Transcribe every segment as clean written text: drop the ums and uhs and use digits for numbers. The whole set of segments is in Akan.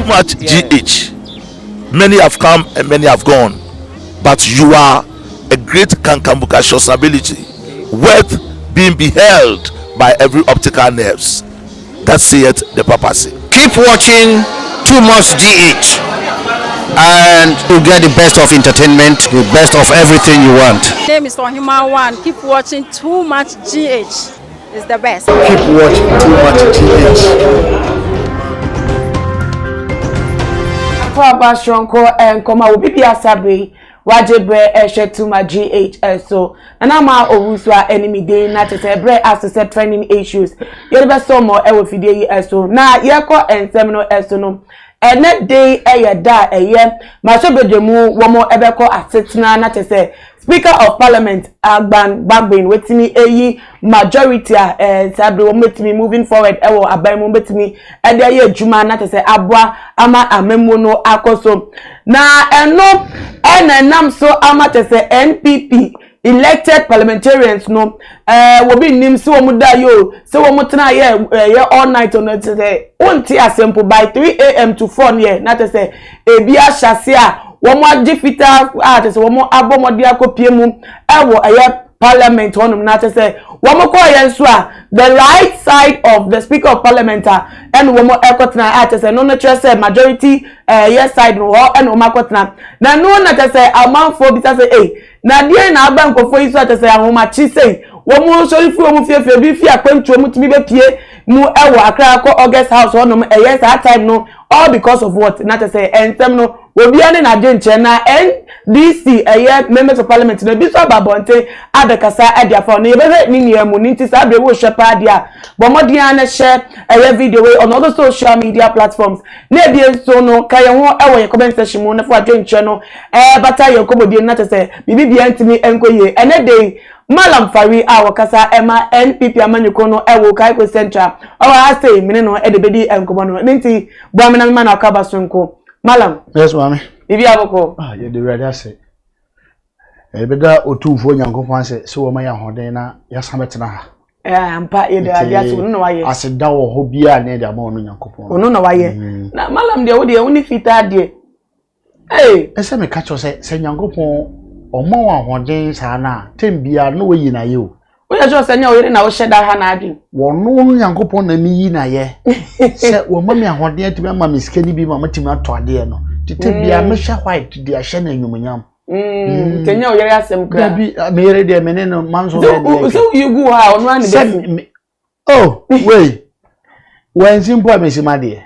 Much GH. Many have come and many have gone, but you are a great kankambukacious ability, worth being beheld by every optical nerves. That saith the papacy. Keep watching Too Much GH and you get the best of entertainment, the best of everything you want. Name is Ohima One. Keep watching Too Much GH. It's the best. Keep watching Too Much GH. Akwaaba soronko nkɔmɔ a obi bi asabre wagye brɛ ɛhwɛ Tuma GH so na ama owu so a ɛne me din na kyerɛ sɛ brɛ aso sɛ trending issues yɛde bɛsɔ mɔ ɛwɔ fidie yi ɛso na yɛkɔ nsɛm no ɛso no. Ɛnɛ de ɛyɛ da a ɛyɛ mmarahyɛbadwamu wɔn ɛbɛkɔ asetena na kyerɛ sɛ Speaker of Parliament Alban Bagbin wetumi eyi majority a saa bere wɔn betumi moving forward ɛwɔ aban mu betumi ɛde ayɛ adwuma na kyerɛ sɛ aboa ama amamuo no akɔ so. Na ɛno ɛna ɛnam so ama kyerɛ sɛ NPP elected parliamentarians no wɔbi nim sɛ wɔn da yi o, sɛ wɔn tena yɛ ɛyɛ all night no, kyerɛ sɛ wonte asɛmpo by 3 a.m. to 4 no yɛ na kyerɛ sɛ ebi ahyɛ ase a wɔn agye fitaa a kyerɛ sɛ wɔn abɔ mmɔden akɔpie mu ɛwɔ ɛyɛ parliament hɔnom. Na kyerɛ sɛ wɔn kɔɔ yɛn nso a, the right side of the Speaker of Parliament a ɛna wɔn ɛkɔtena a kyerɛ sɛ no no kyerɛ sɛ majority ɛyɛ side no hɔ ɛna wɔn akɔtena. Na no na kyerɛ sɛ amanfoɔ bisa sɛ, ee, na adeɛ na aba nkɔfoɔ yi so a kyerɛ sɛ ahomakye sei wɔn sɔre fi wɔn fiefie bi fi akwantuo mu tumi bɛpie mu ɛwɔ Accra akɔ August House hɔnom ɛyɛ saa time no, all because of what? Na kyerɛ sɛ ɛnsɛm no obiara ne n'agye nkyɛn. Na NDC ɛyɛ members of parliament na ebi nso aba abɔnten abɛkasa ɛde afa ɔno, yɛbɛhwɛ ne nua mu ne. Nti saa abiri wohwɛ paa deɛ a, bɔ mmɔden a na hyɛ ɛyɛ video wei on other social media platforms, na ebi nso no ka yɛn ho ɛwɔ yɛn comment section mu na fo adwe nkyɛn no ɛɛbata yɛn kɔmɔdie no, na kyerɛ sɛ biribi bia ntumi nkɔ yie. Ɛnɛ de Malam Fari a wɔkasa ɛma NPP amanyɔkuo no ɛwɔ Okaikoi Central ɔwɔ ha sei, mene no ɛde bɛdi nkɔmɔ no ne. Nti boa na mema na ɔka ba so nko, Malam. Yes, maame. Biribi abɔkɔ? Ah, yɛde Awurade ase. Yɛbɛda Otumfoɔ Nyankopɔn ase sɛ wɔma yɛ ahoɔden na yɛasan bɛtena ha. Ɛɛ, ampa, yɛde Awurade ase, ɔno na wayɛ. Aseda wɔ hɔ biara na yɛde ama ɔno Nyankopɔn. Ɔno na wayɛ. Na Malam deɛ, wo deɛ wo ne fitaa deɛ ee. Ɛsɛ meka kyerɛ sɛ Nyankopɔn ɔma wɔ ahoɔden saa no a, tem biara na wayi n'ayɛ o. Woyɛ sɛ ɔsɛ nyɛ ɔyere na wohyɛ da ha n'adwene. Wɔno Nyankopɔn na meyi n'ayɛ sɛ wɔma me ahoɔden atumi ama me sika no bi ma matumi atɔ adeɛ no. Tete biara mehyɛ white de ahyɛ no animuonyam. Nti nyɛ ɔyere asɛm koraa. Dabi, meyere deɛ, me ne no manso. Sɛ woyi gu hɔ a, ɔno ani bɛfu. Oh, wei wɔnsi mpo a mesi ma deɛ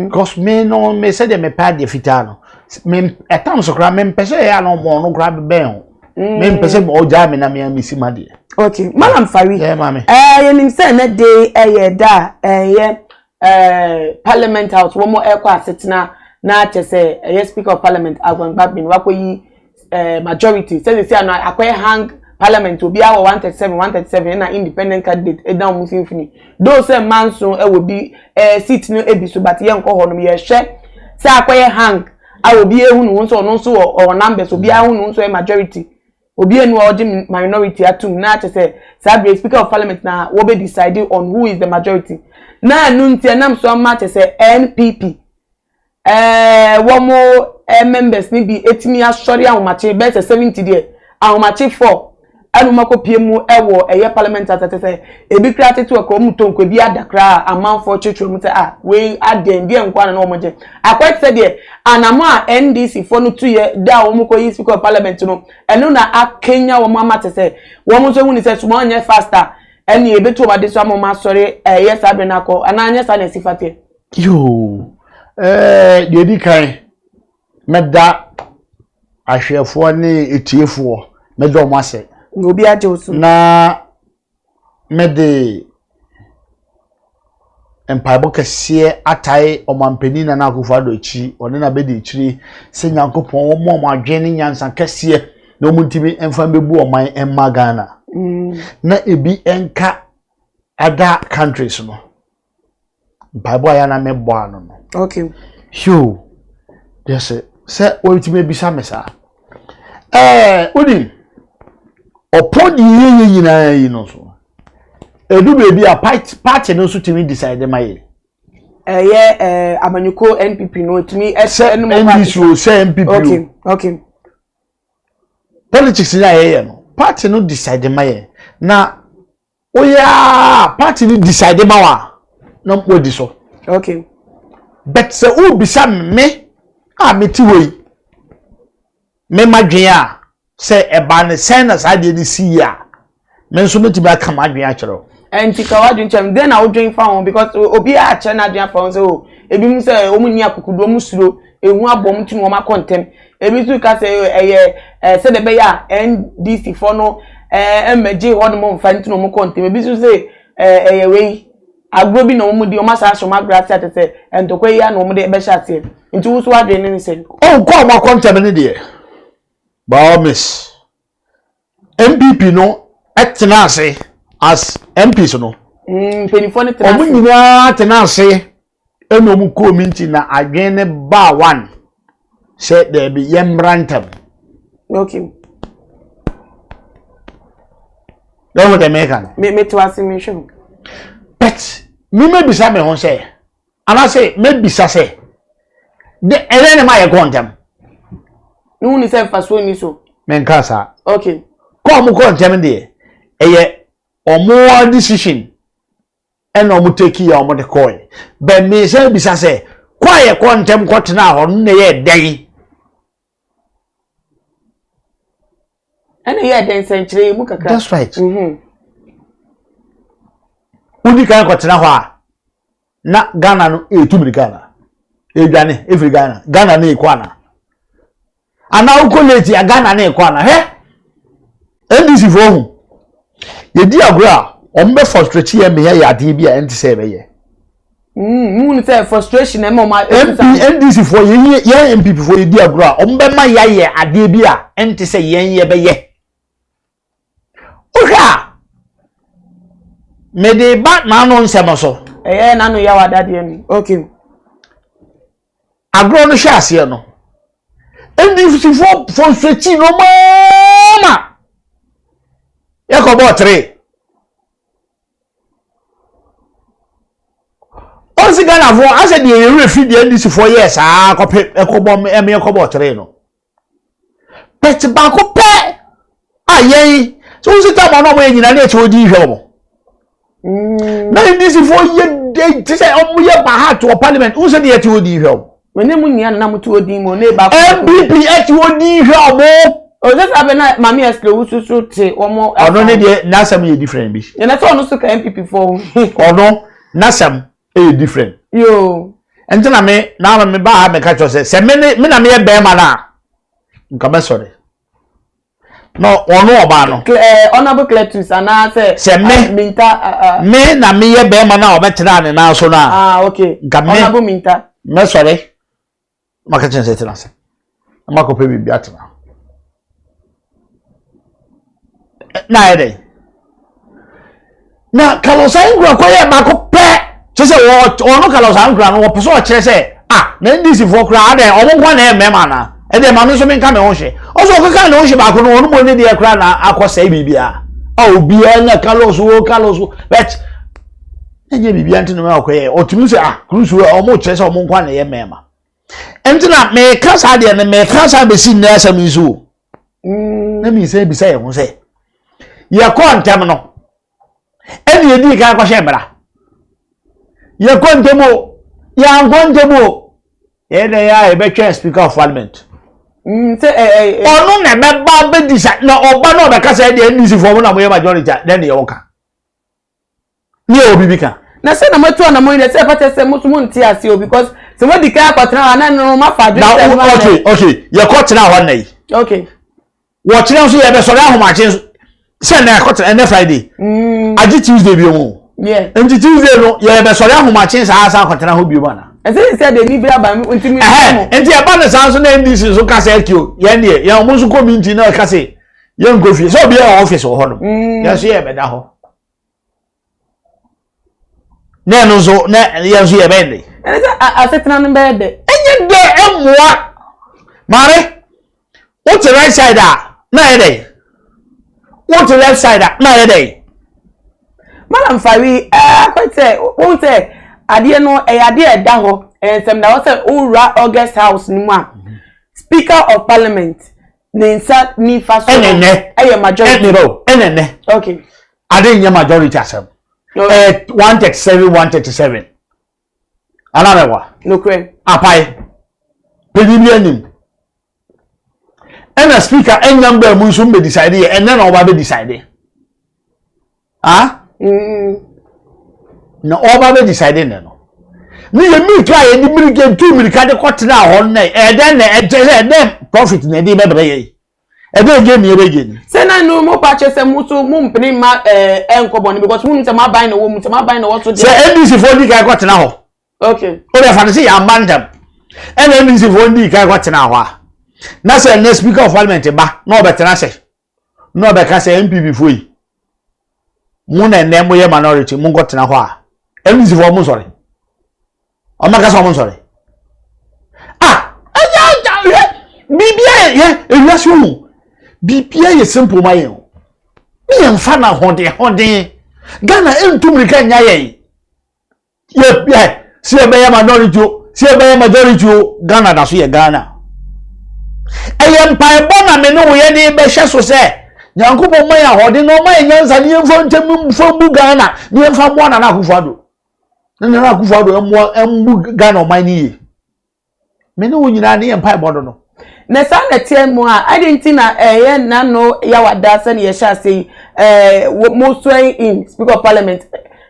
because me no me sɛdeɛ mepɛ adeɛ fitaa no, me ɛtam so koraa mempɛ sɛ ɛyɛ a na ɔmo ɔno koraa bɛn o, mempɛ sɛ ɔgyaa me na me a mesi ma deɛ. Okay, Malam Fari. Yɛ maame. Yɛnim sɛ ɛnɛ de ɛyɛ da a ɛyɛ Parliament House wɔn ɛkɔ asetena, na kyɛ sɛ ɛyɛ Speaker of Parliament Alban Bagbin wakɔyi majority sɛ sɛ ano akɔyɛ hang parliament, obiara wɔ 137 137, ɛna independent candidate ɛda wɔn mfimfini, though sɛ mmaa nso ɛwɔ bi seat no ebi so, but yɛn nkɔ hɔ nom. Yɛhwɛ sɛ akɔyɛ hang a obi ehu ne ho nso, ɔno nso wɔ ɔwɔ numbers, obiara ehu ne ho nso yɛ majority, obi enu a ɔgye minority atum. Na kyerɛ sɛ saa bere Speaker of Parliament na wɔbɛ decide on who is the majority. Na ɛnu nti ɛnam so ama kyerɛ sɛ NPP wɔn members ni bi etimi asɔre ahomakye bɛyɛ sɛ 70 deɛ, ahomakye 4 ɛna wɔn akɔpie mu ɛwɔ ɛyɛ parliament atete sɛ ebi kura tete wɔ wɔn to nko, ebi ada kora amanfoɔ kyerɛkyerɛ mu sɛ ah, wei adeɛ deɛ nkwa na wɔn gye akɔyɛ sɛ deɛ anamo a NDC foɔ no tu yɛ da a wɔn kɔ yi Speaker of Parliament no, ɛno na akenya wɔn ama te sɛ wɔn nso ehu ne sɛ suma nyɛ faster ɛne ebetu wɔn ade so ama wɔn asɔre ɛyɛ saa abiri n'akɔ anaa nyɛ saa na esi fateɛ. Yoo, deɛ di kan, mɛda ahwɛfoɔ ne etiefoɔ, mɛda wɔn ase. Obi agye wo so. Na mɛde mpaebɔ kɛseɛ atae ɔmampanin Nana Akufo-Addo akyi, ɔne na bɛdi akyire sɛ Nyankopɔn wɔn a wɔn adwene ne nyansa kɛseɛ na wɔn ntumi mfa mbɛbu ɔman mma Ghana na ebi nka other countries no. Mpaebɔ a yɛn mɛbɔ ano no. Hyo, deɛ sɛ wɔntumi ebisa me saa, wodi ɔpɔn deɛ yɛyɛ nyinaa yi no so edu beebi a party no nso tumi decide ma yɛ. ɛyɛ ɛɛ amanyɔkuo NPP no etumi ɛsɛ ɛnum NDC o sɛ NPP o. Okay okay. Politics ni a yɛyɛ no party no decide ma yɛ na woyɛ a party no decide ma wa na wadi so. Okay. But sɛ wobisa me a mete hɔ yi me madwen a sɛ ɛbaa ne sɛn na saa adeɛ no si yie a me nso mɛtumi aka m'adwene akyerɛ wo. Ɛnti ka w'adwene kyerɛ me dɛn na wodwen fa ho because obiara akyerɛ n'adwene afa ho sɛ o oh, ebinom sɛ wɔn nni akokodu wɔn suro ehu abɔ wɔn ti na wɔn akɔ ntɛm ebi nso ka sɛ ɛyɛ ɛɛ sɛdeɛ ɛbɛyɛ a NDC foɔ no ɛɛ mmɛgye hɔ nom mfa nti na wɔn kɔ ntɛm ebi nso sɛ ɛɛ ɛyɛ wei agorɔ bi na wɔn di wɔn asa ahyɛ wɔn agorɔ ase ate sɛ ntɔkwa yi a na wɔn de bɛhyɛ aseɛ nti woso adwene ne ne sɛ. ɔnkɔ a wɔn akɔ ntɛm ne deɛ by all means npp no tena ase as mps no. Mm, mpanyinfoɔ no tena ase. Wɔn nyinaa tena ase ɛna wɔn kɔɔ mi nti na adwene ne baa one sɛ dɛbi yɛn mmra ntɛm. Okay. Lọ́wọ́ dẹ̀ mẹ́ka no. Me me to ase me hwɛ ho. But mi mebisa me ho sɛ anaasɛ mebisa sɛ de ɛdɛn ne ma yɛ kɔ ntɛm. Ne hu ni sɛ mfasoɔ ni so. Menka saa. Okay. Kɔ ɔmo kɔ ntɛm deɛ ɛyɛ ɔmo decision ɛna ɔmo take yɛ ɔmo de kɔɛ bɛn mi sɛ bisa sɛ kɔ a yɛ kɔ ntɛm kɔ tena hɔ no na ɛyɛ dɛn. Ɛna ɛyɛ dɛn nsɛnkyerɛ yi mu kakra. That's right. Mm-hmm. Wodi kan kɔ tena hɔ a na Ghana no etu mirika ana edwane efiri Ghana Ghana no ekɔ ana ana wokɔ late a Ghana no ekɔ ana hwɛ NDC foɔ ho yɛdi agorɔ a wɔn bɛ frustrate yɛn meyɛ yɛ adeɛ bi a ɛnte sɛ ɛbɛyɛ. Mm, mu sɛ frustration ɛma ɔma. MP NDC foɔ yɛn yɛn NPP foɔ yɛdi agorɔ a wɔn bɛma yɛayɛ adeɛ bi a ɛnte sɛ yɛn yɛbɛyɛ. Wohwɛ a, mede ba n'ano nsɛm so. Ɛyɛ n'ano yaw adadeɛ no. Okay. Agorɔ no hyɛ aseɛ no, ndisifoɔ fɔnsuakyi no maama yɛkɔbɔɔ tere. Ɔnsi Ghanafoɔ asɛ deɛ yɛwerɛ fi deɛ ndisifoɔ yɛɛ saa kɔpɛ ɛkɔbɔ ɛmɛ yɛkɔbɔɔ tere no. But baako pɛ a yɛn sɛ wosi tam a na wɔyɛ nyinaa ne ɛkyɛ wɔdi hwɛ wɔn. Mm. Na ndc foɔ yɛ de te sɛ wɔn yɛ bahat wɔ parliament n sɛ deɛ ɛte wɔdi hwɛ wɔn. Mene mu nua na mo te wɔdi mu ne baako. NPP ɛte wɔdi hwɛ wɔn. Ɔsɛ sɛ abɛ na maame ɛsɛ wusu so te wɔn. Ɔno ne deɛ n'asɛm yɛ different bi. Yɛn sɛ ɔno so ka NPP foɔ. Ɔno n'asɛm ɛyɛ different. Yoo. Nti na me na me ba ha meka kyerɛ sɛ sɛ me ne me na meyɛ bɛrima no a nka mɛsɔre na ɔno ɔbaa no. Ɛɛ honourable Cletus anaasɛ. Sɛ me ah, Minta. Ah, ah. Me na meyɛ bɛrima no a ɔbɛtena ne nan so no a. Ah okay. Nka me honourable Minta. Mɛsɔre. Maka kyerɛ sɛ tena ase. Na makɔpɛ biribi atena. Na ayɛ dɛn? Na Carlos Ankura kɔyɛ baako pɛ kyerɛ sɛ ɔno Carlos Ankura no wɔpɛ sɛ ɔkyerɛ sɛ ah na NDC foɔ koraa adɛn ɔmo nko na ɛyɛ mmarima anaa ɛdeɛ maame nso menka me ho hye ɔsɛ ɔkeka ne ho hye baako no ɔno mo ne deɛ koraa na akɔ sɛe biribiara a obiara nya Carlos wo Carlos wo but ɛnyɛ biribiara nti na ɔma ɔkɔyɛ ɔtumi sɛ ah kurusu ɔmo kyerɛ sɛ ɔmo nko na ɛyɛ mmarima nti na meka saa deɛ no meka saa bɛsi nnɛ asɛm yi so o mm. na mesɛ bisa yɛn ho sɛ yɛkɔ ntɛm no ɛne yɛdii kan kɔhyɛ mmara yɛkɔ ntɛm o yɛankɔ ntɛm o yɛyɛ dɛ yɛ a yɛbɛtwɛn speaker of parliament mm, ɔno na ɛbɛba bɛdi sa na ɔba na ɔbɛka sɛ ɛdeɛ ndc foɔ mo na moyɛ majority a dɛn ne yɛwɔ ka ne yɛ obi bi ka. Na sɛ na moatu anamɔ yi deɛ sɛ ɛfata sɛ mo nso mo nte aseɛ o because sɛ moadi kan akɔtena hɔ a na ɛno no moafa adwene sɛ na okay okay yɛkɔ tena hɔ nna yi. Okay. Wɔkyerɛ nso yɛbɛsɔre ahomakye nso sɛ ɛnɛ akɔtena ɛnɛ Friday. Mm. Agye Tuesday bi mu. Yeah. Nti Tuesday no yɛbɛsɔre ahomakye saa asan akɔtena hɔ bio mu ana. Ɛsɛ sɛ de ni bi aba nti mi. Ɛhɛn nti ɛba ne saa nso na NDC nso kasa ɛkio yɛn deɛ yɛn wɔn nso kɔ mi nti na ɛka se yɛn nkɔ fie sɛ obiara wɔ ɔfis wɔ hɔ nom mm. yɛn nso yɛ bɛda hɔ na ɛno nso na yɛn nso yɛ bɛn de. Ɛne sɛ asetena no bɛyɛ dɛ. Ɛnyɛ dɛ ɛmmoa maame wote right side a na ayɛ dɛ wote left side a na ayɛ dɛ. Madam Fari ɛɛ akɔ sɛ wɔn sɛ. Adeɛ no ɛyɛ adeɛ a ɛda hɔ, ɛyɛ nsɛm da hɔ sɛ wowura August House no mu a, Speaker of Parliament ne nsa nifa so no ɛyɛ majority. Ɛnɛ o, ɛnɛ nɛ. Okay. Ade nyɛ majority asɛm. Ɛyɛ 137 137. Anamɛwa. Nokorɛ. Apae. Panyin bi anim. Ɛna speaker ɛnya mbaa mu nso mbɛ decide yɛ ɛnɛ na ɔba bɛ decide. Ah? Mm. Na ɔba bɛ decide nɛ no. Ne yɛ mirika a yɛde mirika ntu mirika de kɔtena hɔ nnɛ ɛdɛn na ɛkyɛ sɛ ɛdɛn profit na ɛde bɛbrɛ yɛ yi ɛdɛn gye ne yɛbɛgye ni. Sɛ na no mo pa kyɛ sɛ mo so mo mpene mma ɛɛ ɛnkɔ bɔne because mo nim sɛ mo aban na ɛwɔ mu sɛ mo aban na ɛwɔ so deɛ. Sɛ NDC foɔ di kan kɔtena hɔ. Okay. O de fa no sɛ yɛamba ntɛm ɛna NDC foɔ di kan kɔtena hɔ a na sɛ ɛnɛ speaker of parliament ba na ɔbɛtena sɛ na ɔbɛka sɛ npp foɔ yi mo na ɛnɛ moyɛ minority mo nkɔtena hɔ a ndc foɔ mo nsɔre ɔmɛka sɛ ɔmo nsɔre ah ɛyɛ ɛyɛ biribia yɛ ewiase o biribia yɛ simple ma yɛn o ne yɛn fa na ahoɔden ahoɔden ghana ntu mirika nya yɛn. Yɛ yɛ sɛ yɛbɛyɛ minority o sɛ yɛbɛyɛ majority o Ghana da so yɛ Ghana. Ɛyɛ mpaebɔ na me ne wo yɛ de bɛhyɛ so sɛ Nyankopɔn ma yɛ ahoɔden na ɔma yɛ nyansa ne yɛmfa ntɛm mfa mbu Ghana ne yɛmfa mmoa Nana Akufo-Addo. Ne Nana Akufo-Addo mmoa mbu Ghana ɔman no yie. Me ne wo nyinaa ne yɛn mpaebɔ no no. Na saa na ɛteɛ mu a, adɛn nti na ɛyɛ nnano yawada sɛdeɛ yɛhyɛ ase yi, ɛɛ mo swearing in Speaker of Parliament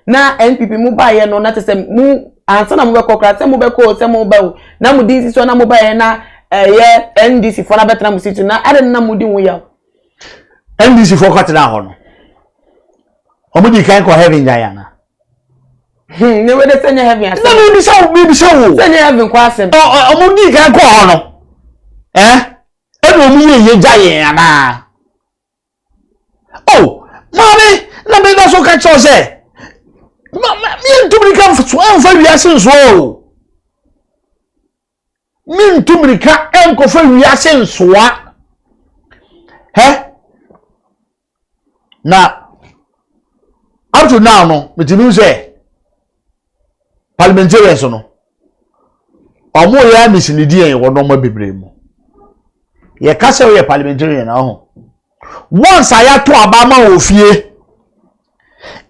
na NPP mo baeɛ no na kyerɛ sɛ mo ansa na mobɛkɔ koraa sɛ mobɛkɔ o sɛ moba o na mo din si so na mobaeɛ na ɛyɛ NDC foɔ no abɛtena mo seat na adɛn na modi ho yaw? NDC foɔ kɔtena hɔ no, wɔn di kan kɔ heaven gyan ana? Hmm, ne wede sɛ nyɛ heaven asɛm. Na mi bisa wo, mi bisa wo. Sɛ nyɛ heaven kɔ asɛm. Ɔ ɔ ɔmo di kan kɔ hɔ no. Ɛ ɛna ɔmo yɛ yɛ gya yɛn anaa? Oh, maame na mi da so ka kyerɛw sɛ ma ma mi ntumi ka nso ɛnfa wiase nso o. Mi ntu mirika nkɔfa wiase nsoa. Hɛ na up to now no metumi sɛ parliamentarians no wɔn yɛ amisinidi yɛn wɔ nneɛma bebree mu. Yɛka sɛ woyɛ parliamentarian ɔho. Once a yɛato aba ama wɔ fie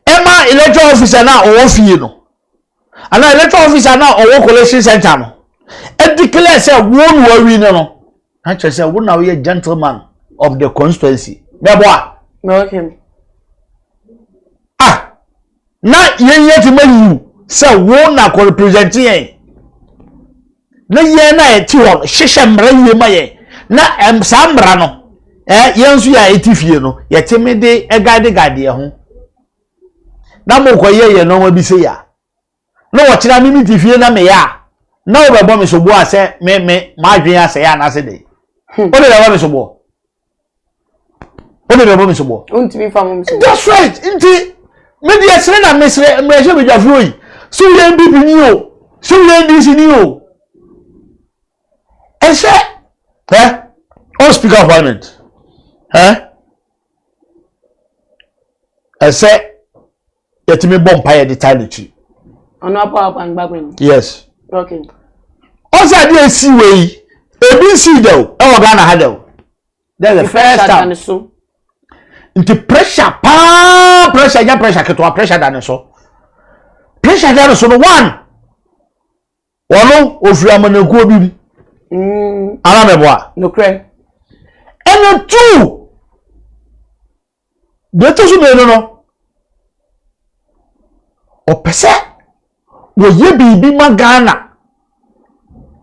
ɛma electoral officer na ɔwɔ fie no. anaa electoral officer na ɔwɔ collation center no declare sɛ wo na wawi no no na kyerɛ sɛ wo na woyɛ gentleman of the constituency mɛbɔ a okay. ah na yɛn yɛ ti ma yiw sɛ wo na kɔ represent yɛn na yɛn na yɛte hɔ no hyehyɛ mmara yie ma yɛn na ɛm saa mmara no ɛɛ yɛn nso yɛ a yɛte fie no yɛtumi de ɛguide guide yɛn ho. na mokɔyɛ yɛ nneɛma bi sei a na wɔkyerɛ me me te fie na meyɛ a na wobɛbɔ me soboɔ a sɛ me me m'adwene asɛe anaasɛ dɛn hmm. wode bɛbɔ me soboɔ wode bɛbɔ me soboɔ wontumi fa mo soboɔ that's right nti me deɛ sere na mesere mmerɛhyɛ badwafoɔ yi sɛ woyɛ npp ni o sɛ woyɛ ndc ni o ɛsɛ ɛ all speaker of parliament ɛ ɛsɛ yɛtumi bɔ mpa yɛde tae n'akyi. ɔno abɔ akwangbagba mu. yes. okay. ɔsɛ adeɛ esi wɔ yi ebi nsi dɛ o ɛwɔ ghana ha dɛ o that's the first time nti pressure paa pressure nyɛ pressure ketewa pressure da ne so pressure da ne so no one. Ɔno ofiri amanakuo bi mu. Mm. Ana mɛboa. Nokorɛ. Ɛna tuu deɛ ɛtɔ so mmienu no ɔpɛ sɛ wɔyɛ biribi ma Ghana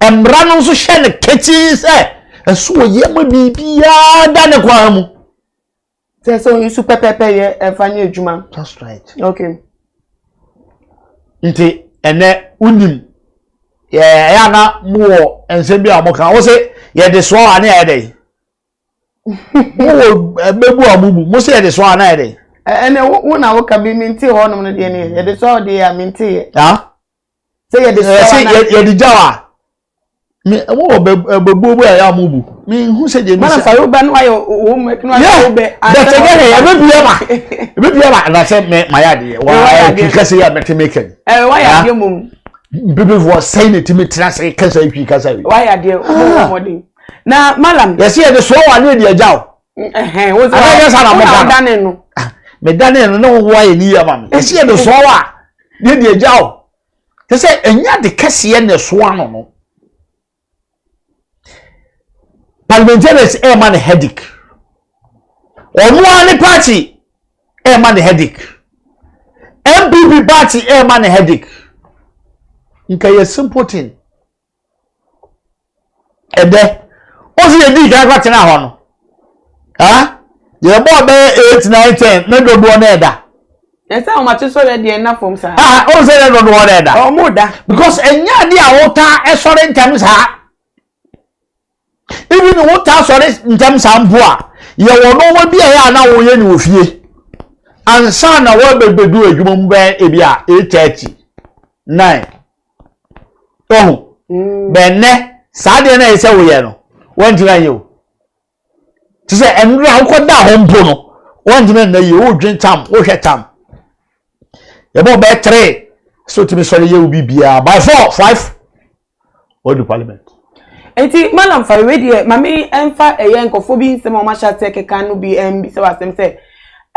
mmara no nso hyɛ no ketee sɛ ɛso wɔyɛ ma biribiara da ne kwan mu. Sɛ sɛ oyi so pɛpɛpɛ yɛ ɛfa nyɛ adwuma. That's right. Okay. Nti ɛnɛ wonim yɛ ɛyɛ ana mo wɔ nsɛm bi a wɔn ka wọ́n sɛ yɛde soa a ne yɛ dɛ. Mo wɔ ɛbɛbu a mo bu mo sɛ yɛde soa a na yɛ dɛ. Ɛnɛ wo na woka bi mi nti hɔ nom no deɛ ne yɛde soa deɛ a mi nti yɛ. Sɛ yɛde soa na yɛde gya wa. Me mo wɔ bɛ bɛbuo bi a yɛ a mo bu. Me hu sɛ deɛ mi sɛ. Mana fa wo ba no ayɛ wo mɛ no ayɛ wo bɛ. Bɛtɛ nyɛ hɛ ebe bia ma ebe bia ma na sɛ mɛ ma yɛ adeɛ wa kika se yɛ mɛte mɛ kɛn. Ɛɛ wa yɛ adeɛ mom. Mpepefoɔ sɛn na ɛtumi tena ase kasa twi kasa wi. Wayɛ adeɛ wobɔ mmɔden. Na malam. Yɛsi yɛde soɔ wa ne yɛde agya o. Ɛhɛn wo sɛ wo na wodane no. Ah, medane no na wo ayɛ ne yie ama me. Yɛsi yɛde soɔ wa ne yɛde agya o. Kyɛ sɛ ɛnyɛ ade kɛseɛ na ɛsoa no no. Parliamentarians ɛrema no headache. Ɔno ara ne party ɛrema no headache. NPP party ɛrema no headache. Nka yɛ simple thing. Ɛdɛ, ɔsi yɛ di kan kɔ tena hɔ no. Ha? Yɛ bɔ bɛyɛ 8, 9, 10 ne dodoɔ na ɛda. Ɛsɛ wɔn akyi sɔrɔ deɛ nna fam saa. Ah, ɔn sɛ ɛdɔ dodoɔ na ɛda. Ɔmo da. Because ɛnyɛ ade a wotaa ɛsɔre ntɛm saa. Even wotaa sɔre ntɛm saa mpo a, yɛwɔ nneɛma bi a ɛyɛ a na woyɛ ne wɔ fie. Ansa na wɔabɛbɛdu adwuma mu bɛyɛ ebi a 8:30, 9. Ɔho. Bɛnnɛ, saa deɛ na ɛyɛ sɛ woyɛ no, wɔntumi anyɛ o. Te sɛ nnora a wokɔda hɔ mpo no, wɔntumi nna yie, wodwen tam, wohwɛ tam. Yɛbɔ bɛyɛ tere sɛ otumi sɔre yɛ wo biribiara by four, five, wɔdu parliament. Nti Malam Fari wei deɛ ma me mfa ɛyɛ nkurɔfoɔ bi nsɛm a wɔahyɛ aseɛ keka no bi mbisa wɔ asɛm sɛ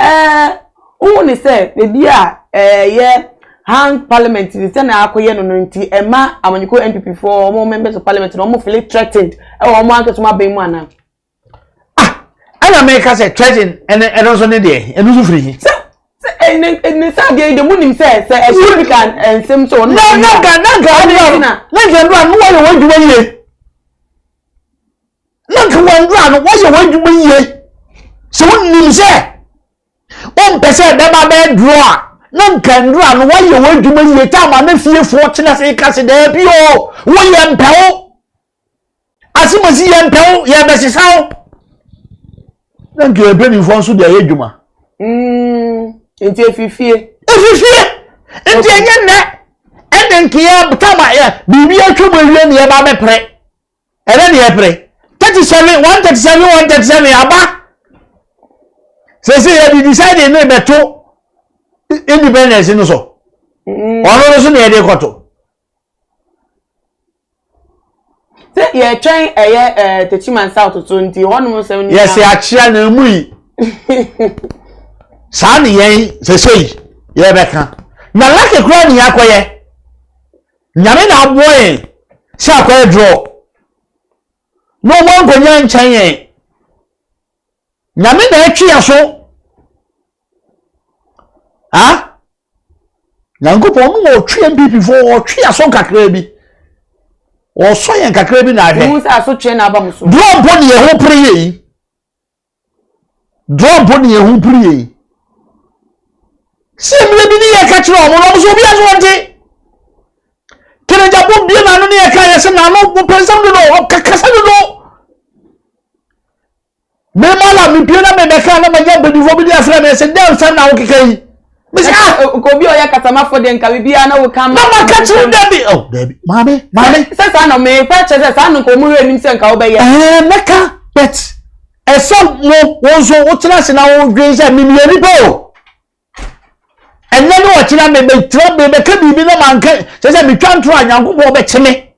ɛɛ wohu ne sɛ baabi a ɛyɛ hang parliament ne sɛ na akɔyɛ no no nti ɛma amanyɔkuo NPP foɔ wɔn members of parliament no wɔn feel threatened ɛwɔ wɔn ankasa wɔn abɛn mu anaa. Ah, ɛna meka sɛ threatened ɛne ɛno nso ne deɛ ɛno nso firi he. Sɛ sɛ ɛne ɛne sɛ adeɛ yi de mu nim sɛ sɛ ɛhyɛ bi ka nsɛm sɛ ɔno. Na na nka na nka ɛnura na nka ɛnura no wɔyɛ wɔn adwuma yie na nka wɔn ɛnura no wɔyɛ wɔn adwuma yie sɛ wɔn nim sɛ. Wompɛ sɛ ɛbɛba bɛyɛ draw a, na nka nnura no woayɛ w'adwuma yie ta ama ne fiefoɔ tena ase ka se daabi o, woyɛ mpɛ wo. Asemasi yɛ mpɛ wo, yɛbɛsesa wo. Na nka yɛn mpanimfoɔ nso de ayɛ adwuma. Nti efifie. Efifie. Nti ɛnyɛ nnɛ ɛne nka yɛ tama yɛ biribi atwam awie ne yɛba bɛpere. Ɛdɛ ne yɛpere. 37 137 137 aba. Sese yɛde decide ne bɛto independence no so. Mm. Ɔno no so na yɛde kɔto. Sɛ yɛtwɛn ɛyɛ ɛɛ Techiman South so nti hɔnom nsɛm ni. Yɛsɛ akyea na emu yi. Saa ne yɛn sese yi yɛbɛka. Na lake kura ne yɛakɔyɛ. Nyame na aboa yɛn sɛ akɔyɛ draw na ɔmo ankonya nkyɛn yɛn. Nyame na ɛtwe yɛn so. Ha? Nyankopɔn no ɔtwe NPP fo ɔtwe yɛn so nkakraa bi. Ɔsɔ yɛn kakraa bi na ahwɛ. Mo sɛ asotwe na aba mo so. Draw mpo ne yɛn ho pere yɛ yi. Draw mpo ne yɛn ho pere yɛ yi. Sɛ mmerɛ bi ne yɛka kyerɛ wɔn na wɔn nso obiara nso wɔnte. Kenegyabo bie n'ano ne yɛka yɛ sɛ n'ano pɛ nsɛm dodo ɔkakasa dodo. Mema la mepie na mebɛka na manya mpanyinfoɔ bi de afrɛ me sɛ dɛn nsɛm na wokeka yi. Mese ah. Obi a ɔyɛ kasamafo deɛ nka biribiara na woka ma. Na maka kyerɛ dabi oh dabi maame maame. Sɛ saa na mepa kyerɛ sɛ saa no nka wɔn werɛ nim sɛ nka wobɛyɛ. Ɛɛ mɛka but ɛsɛ mo wo nso wotena ase na wodwen sɛ memeyɛ nipa o ɛnɛ ne ɔkyena mebɛtena mebɛka biribi na manka kyerɛ sɛ metwa ntoro a nyankopɔn bɛkye me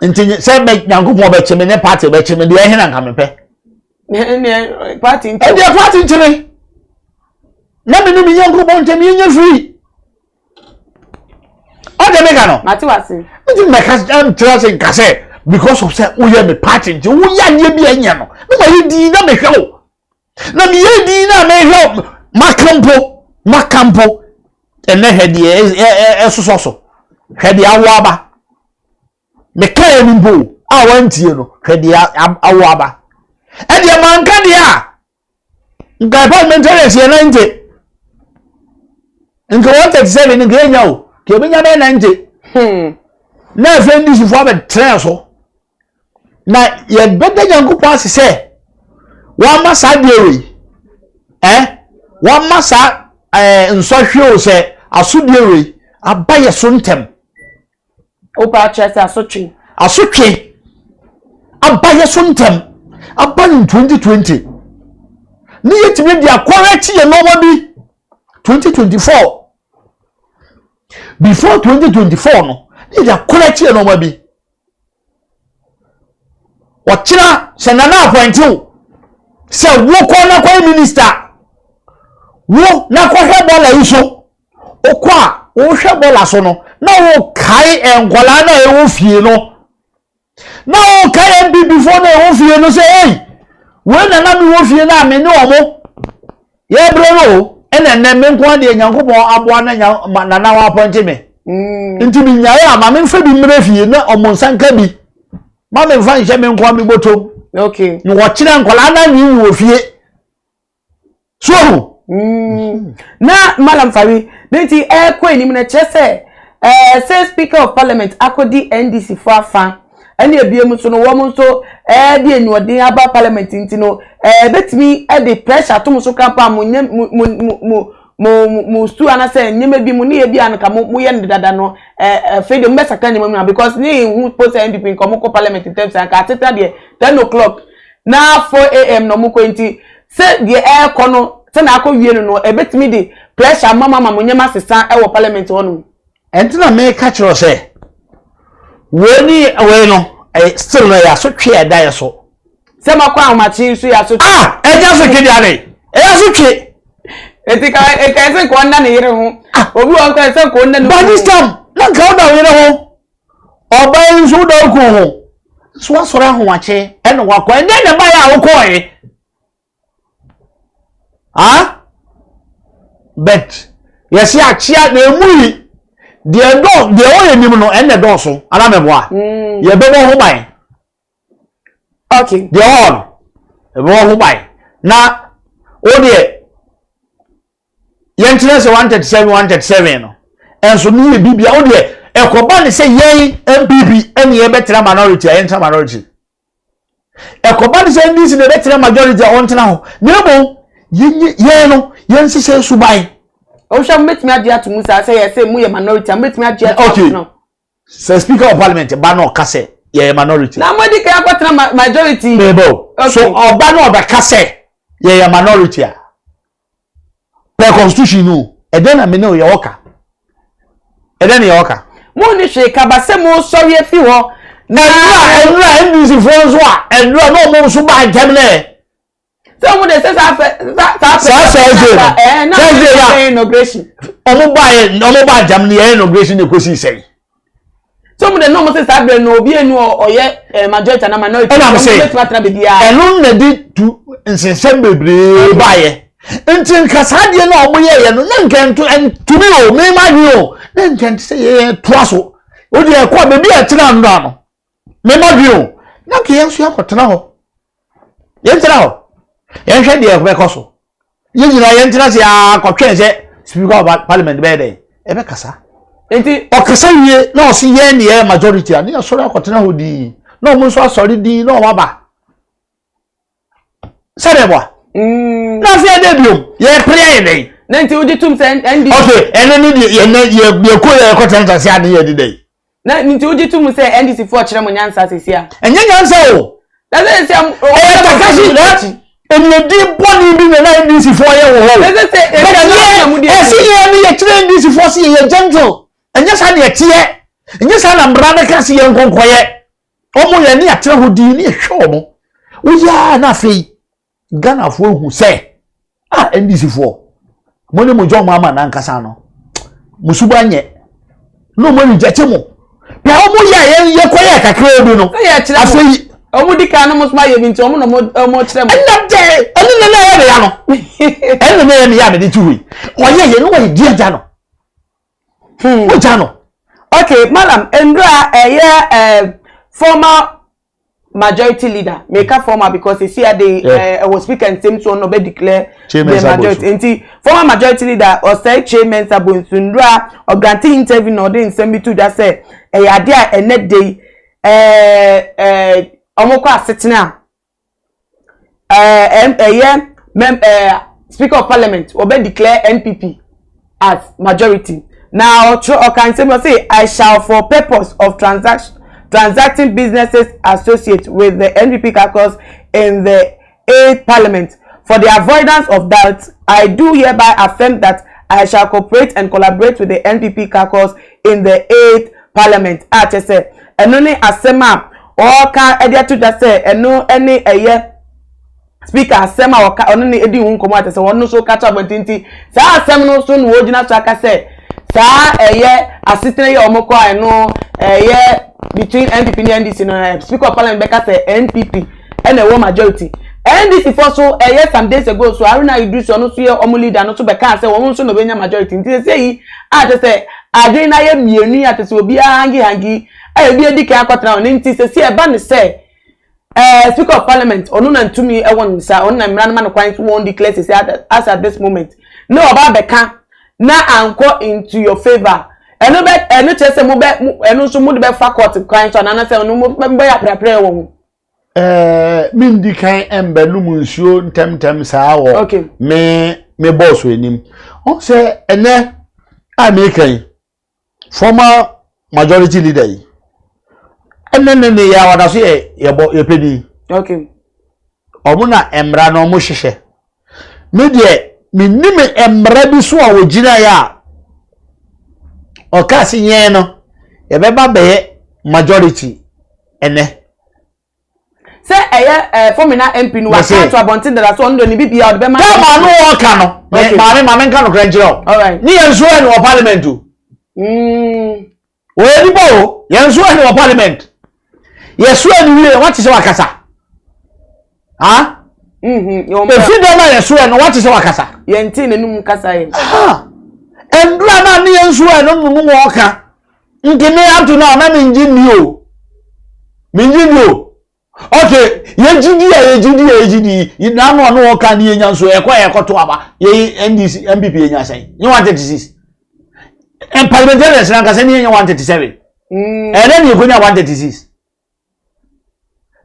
nti sɛ nyankopɔn bɛkye me ne party bɛkye me deɛ ɛhe na nka mepɛ ɛdeɛ party nkye me na me ne me nyankopɔn nkyɛm yɛnyɛ free ɔde mi ka no. Mate wase. Nti mɛka nkyerɛ sɛ nka sɛ because of sɛ woyɛ me party nti woyɛ adeɛ bi a ɛnyɛ no na ma yɛ din na mehwɛ wo na meyɛ din na mehwɛ wo maka mpo maka mpo ɛnɛ hwɛ deɛ ɛsosɔ so hwɛ deɛ awo aba meka yɛ no mpo a wantie no hwɛ deɛ awo aba ɛdeɛ manka deɛ a nka parliamentarians yɛ 90 nka 137 nka yɛnya o ka yɛbɛnya bɛyɛ 90 na afei ndisifoɔ abɛtrɛn so na yɛbɛda nyankopɔn ase sɛ wɔama saa deɛ wei ɛ wɔama saa ɛɛ nsɔhwɛ o sɛ asodie wei aba yɛ so ntɛm Wopɛ akyerɛ sɛ asotwe. Asotwe aba yɛ so ntɛm aba no 2020 ne yɛtumi de akɔrɛkye yɛ nneɛma bi 2024. Before 2024 no, ne yɛde akora kyerɛ nneɛma bi. Ɔkyena sɛ Nana appointe wo sɛ wokɔ na kɔyɛ minister, wo na kɔhwɛ bɔɔla yi so. Wokɔ a wohwɛ bɔɔla so no, na wokae nkwadaa no a ɛwɔ fie no. Na wokae NPP foɔ no a ɛwɔ fie no sɛ, ei, wei na na mewɔ fie no a me ne ɔmo yɛbrɛ no o, ɛna ɛnɛ me nko adeɛ Nyankopɔn aboa na Nana wapɔnte me. Nti menyaeɛ a ma memfa bi mmerɛ fie na ɔmo nsa nka bi. Ma memfa nhyɛ me nko a me bɔtɔm. Okay. Na wɔkyerɛ nkwadaa no anwene wɔ fie. So ahu? Na Malam Fari, ne nti ɛrekɔ anim no kyerɛ sɛ ɛɛ sɛ Speaker of Parliament akɔdi NDC fo afa ɛne ebiem nso no wɔn nso ɛde anuɔden aba parliament nti no ɛɛ betumi ɛde pressure ato mo so krampa a mo nyɛ mo mo mo mo mo mo su anasɛ nneɛma bi mo ne yɛ bi a nka mo mo yɛ no dada no ɛɛ afei deɛ mo bɛsakra nneɛma mu na because ne yɛn hu po sɛ NPP nka wɔn kɔ parliament ntɛm sɛ nka asetena deɛ 10 o'clock na 4 a.m. na wɔn kɔ. Nti sɛ deɛ ɛrekɔ no sɛ na akɔ wie no no ɛbɛtumi de pressure ama mo ama mo nneɛma sesa ɛwɔ parliament hɔ nom. Ɛnti na meka kyerɛ sɛ wei ne wei no, ɛyɛ still no, ɛyɛ asotwe a ɛda yɛ so. Sɛ makɔ ahomakye nso yɛ asotwe. Ah, ɛnyɛ asotwe deɛ ade ɛyɛ asotwe. Eti ka eka sɛ nka ɔnna ne yere ho. Obi wɔ nka sɛ nka ɔnna ne By this time na nka woda wo yere ho, ɔbaa yi nso woda wo kunu ho so, wasɔre ahomakye ɛna wakɔ. Ɛnyɛ na ɛbaeɛ a wokɔɔe ah, but yɛsi akyea na emu yi deɛ dɔ deɛ ɔyɛ nim no ɛnna dɔɔso anamɛboa yɛbɛbɔ ho ban. Deɛ ɔwɔ no ɛbɛbɔ ho ban na o deɛ yɛnkyerɛ sɛ 137 137 no ɛnso ne yɛ bibia o deɛ ɛkɔba ne sɛ yɛn NPP ɛne yɛbɛtena minority a, yɛntena minority. Ɛkɔba ne sɛ NDC na yɛbɛtena majority a, ɔntena hɔ, na mmom yɛn no yɛnhyehyɛ suban. Ɔhwɛ, mo bɛtumi agye ato mu saa sɛ yɛ sɛ mo yɛ minority a, mo bɛtumi agye ato no? Sɛ Speaker of Parliament ba na ɔka sɛ yɛyɛ minority. Na mo di kan akɔtena majority. Bɛɛbɛ so ɔba na ɔbɛka sɛ yɛyɛ minority a, per constitution no, ɛdɛn na mene yɛ ɔka, ɛdɛn na yɛ ɔka? Mo ni hwee kaba sɛ mo sɔre afi hɔ. Na nnura NDC foɔ nso a nnura na ɔmo nso ba ntɛm nɛ. Sɛ ɔmo de sɛ saa fɛ saa saa Thursday no Thursday na inauguration. Ɔmo ba yɛ, ɔmo ba ntɛm no, yɛ inauguration na ekosi sɛn? Sɛ ɔmo de na ɔmo sɛ saa abirɛ no obi enu ɔyɛ majority ana minority. Ɛna mo sɛ ɔmo bɛtumi atena beebi a. Ɛno na de tu nsensɛm bebree ba yɛ, nti nka saa adeɛ no a ɔmo yɛ yɛ no na nka nto ntumi o, mɛma dwi o, na nka nti sɛ yɛ toa so o deɛ ɛkɔ beebi a ɛtena nnora no, mɛma dwi o, na nka yɛn nso yɛakɔtena hɔ, yɛntena hɔ, yɛnhwɛ deɛ ɛbɛkɔ so. Yɛn nyinaa yɛntena se akɔtwɛn sɛ Speaker of Parliament bɛyɛ dɛn ɛbɛkasa. Nti ɔkasa wie na ɔsi yɛn ne yɛ majority a, ne yɛsɔre akɔtena hɔ dii na ɔmo nso asɔre dii na ɔmo aba sɛdeɛ bɔ na afei ɛdɛ biom yɛpere ayɛ dɛn? Na nti wogye tum sɛ NDC. Ok, ɛno ne deɛ yɛn yɛ yɛkɔ yɛ kɔtena ntase ade yɛ de dɛn? Na nti wogye tum sɛ NDC foɔ kyerɛ mo nyansa sisi a? Ɛnyɛ nyansa o. Na sɛ sɛ ɛyɛ takasi na enyedi bɔnni bi na na NDC foɔ yɛ wɔ hɔ o. Sɛ sɛ but yɛ ɛsi yɛ ni yɛkyerɛ NDC foɔ si yɛ gentle, ɛnyɛ saa deɛ teɛ, ɛnyɛ saa na mmara no ka si yɛ nkɔnkɔyɛ. Wɔn yɛ ne yɛatena hɔ dii ne yɛhwɛ wɔn woyaa, na afei Ghanafoɔ ehu sɛ a NDC foɔ mo ne mo John Mahama nankasa no mo suba nyɛ na wɔn reject mo pɛ. Wɔn yɛ a yɛn yɛkɔ yɛ kakra bi no afei. Wɔn di kan no mo soma yɛ bi nti wɔn na wɔn kyerɛ mo. Ɛnna dɛ ɛne na na yɛ ne ya no, ɛne na yɛ ne ya mɛ de ti hɔ yi ɔyɛ yɛ no wɔyɛ di agya no wogya no. Okay, Madam, ndura ɛyɛ former majority leader, meka former because esi ade ɛwɔ Speaker nsɛm so ɔno ɔbɛ declare the majority. Nti former majority leader Osei Kyei Mensah Bonsu ndura ɔgrant interview na ɔde nsɛm bi to dwa sɛ ɛyɛ ade a ɛnɛ de yi ɛɛ ɛɛ ɔmo kɔ asetena a ɛyɛ mɛm Speaker of Parliament ɔbɛ declare NPP as majority. Na ɔtwerɛ ɔka nsɛm, ɔsɛ, "I shall, for purpose of transacting businesses associate with the NPP caucus in the eighth parliament, for the avoidance of doubt, I do hereby affirm that I shall cooperate and collaborate with the NPP caucus in the eighth parliament a kyerɛ sɛ ɛno ne asɛm a ɔreka de ato dwa sɛ ɛno ne ɛyɛ speaker asɛm a ɔka ɔno ne edi ho nkɔmɔ a kyerɛ sɛ wɔn nso ka kyerɛ abɔnten nti saa asɛm no nso na wɔgyina so aka sɛ saa ɛyɛ asetena yi a wɔn kɔ a ɛno ɛyɛ between NPP ne NDC no eh, speaker of parliament bɛka sɛ NPP ɛna ɛwɔ majority NDC fo so ɛyɛ some days ago so Haruna Iddrisu ɔno nso yɛ wɔn leader no nso bɛka sɛ wɔn nso na ɔbɛnya majority nti sɛ yi a kyerɛ sɛ adwene no ayɛ mmienu yi a kyerɛ sɛ obiara hangi hangi a ebi adi kan akɔtena hɔ ne nti sɛ si ɛba ne sɛ Ɛɛ Speaker of Parliament, ɔno na ntumi wɔ ne nsa, ɔno na mmara no ma no kwan so wɔn declare sisi as at this moment. Na ɔba abɛka na ankɔ into your favour. Ɛno bɛ ɛno kyerɛ sɛ mo bɛ ɛno nso mo de bɛfa court kwan so anaa sɛ ɛno mo bɛyɛ aprɛaprɛ wɔ ho. Ɛɛ mendi kan mbɛnum nsuo ntɛmntɛm saa wɔ okay. me me bɔɔso anim. Ɔn sɛ ɛnɛ a meka yi former majority leader yi ɛnɛ ne ne yɛ awada so yɛ yɛbɔ yɛpɛ ni okay ɔmo na mmara na ɔmo hyehyɛ me deɛ me nim mmara bi so a wɔgyina yɛ a ɔka se yɛn no yɛbɛba bɛyɛ majority ɛnɛ. Sɛ ɛyɛ ɛɛ Fomina MP no waka ato abɔnten dada so ɔno deɛ ne bibia ɔde bɛma. Tɛm ano ɔka no maame maame nka nokora nkyerɛ o ne yɛn nso ɛne wɔ parliament o mm. wɔyɛ nipa o yɛn nso ɛne wɔ parliament yɛ so ɛne wie wate sɛ wakasa ha mm-hmm. efi dɛm a yɛ so ɛno wate sɛ wakasa. Yɛn ti n'anum kasa yɛ. Ndura naa ne yɛn nso ɛno no no wɔka. Nti me up to now na me ngye nni o. Me ngye nni o. Okay, yɛ gye di a yɛ gye di a yɛ gye di yi na ano ano ɔka ne yɛ nya nso ɛkɔ yɛ kɔto aba yɛ NDC NPP yɛ nya sɛn nye 136. And parliamentarians na nkasa ne yɛ nya 137. Ɛnɛ ne yɛ kɔ nya 136.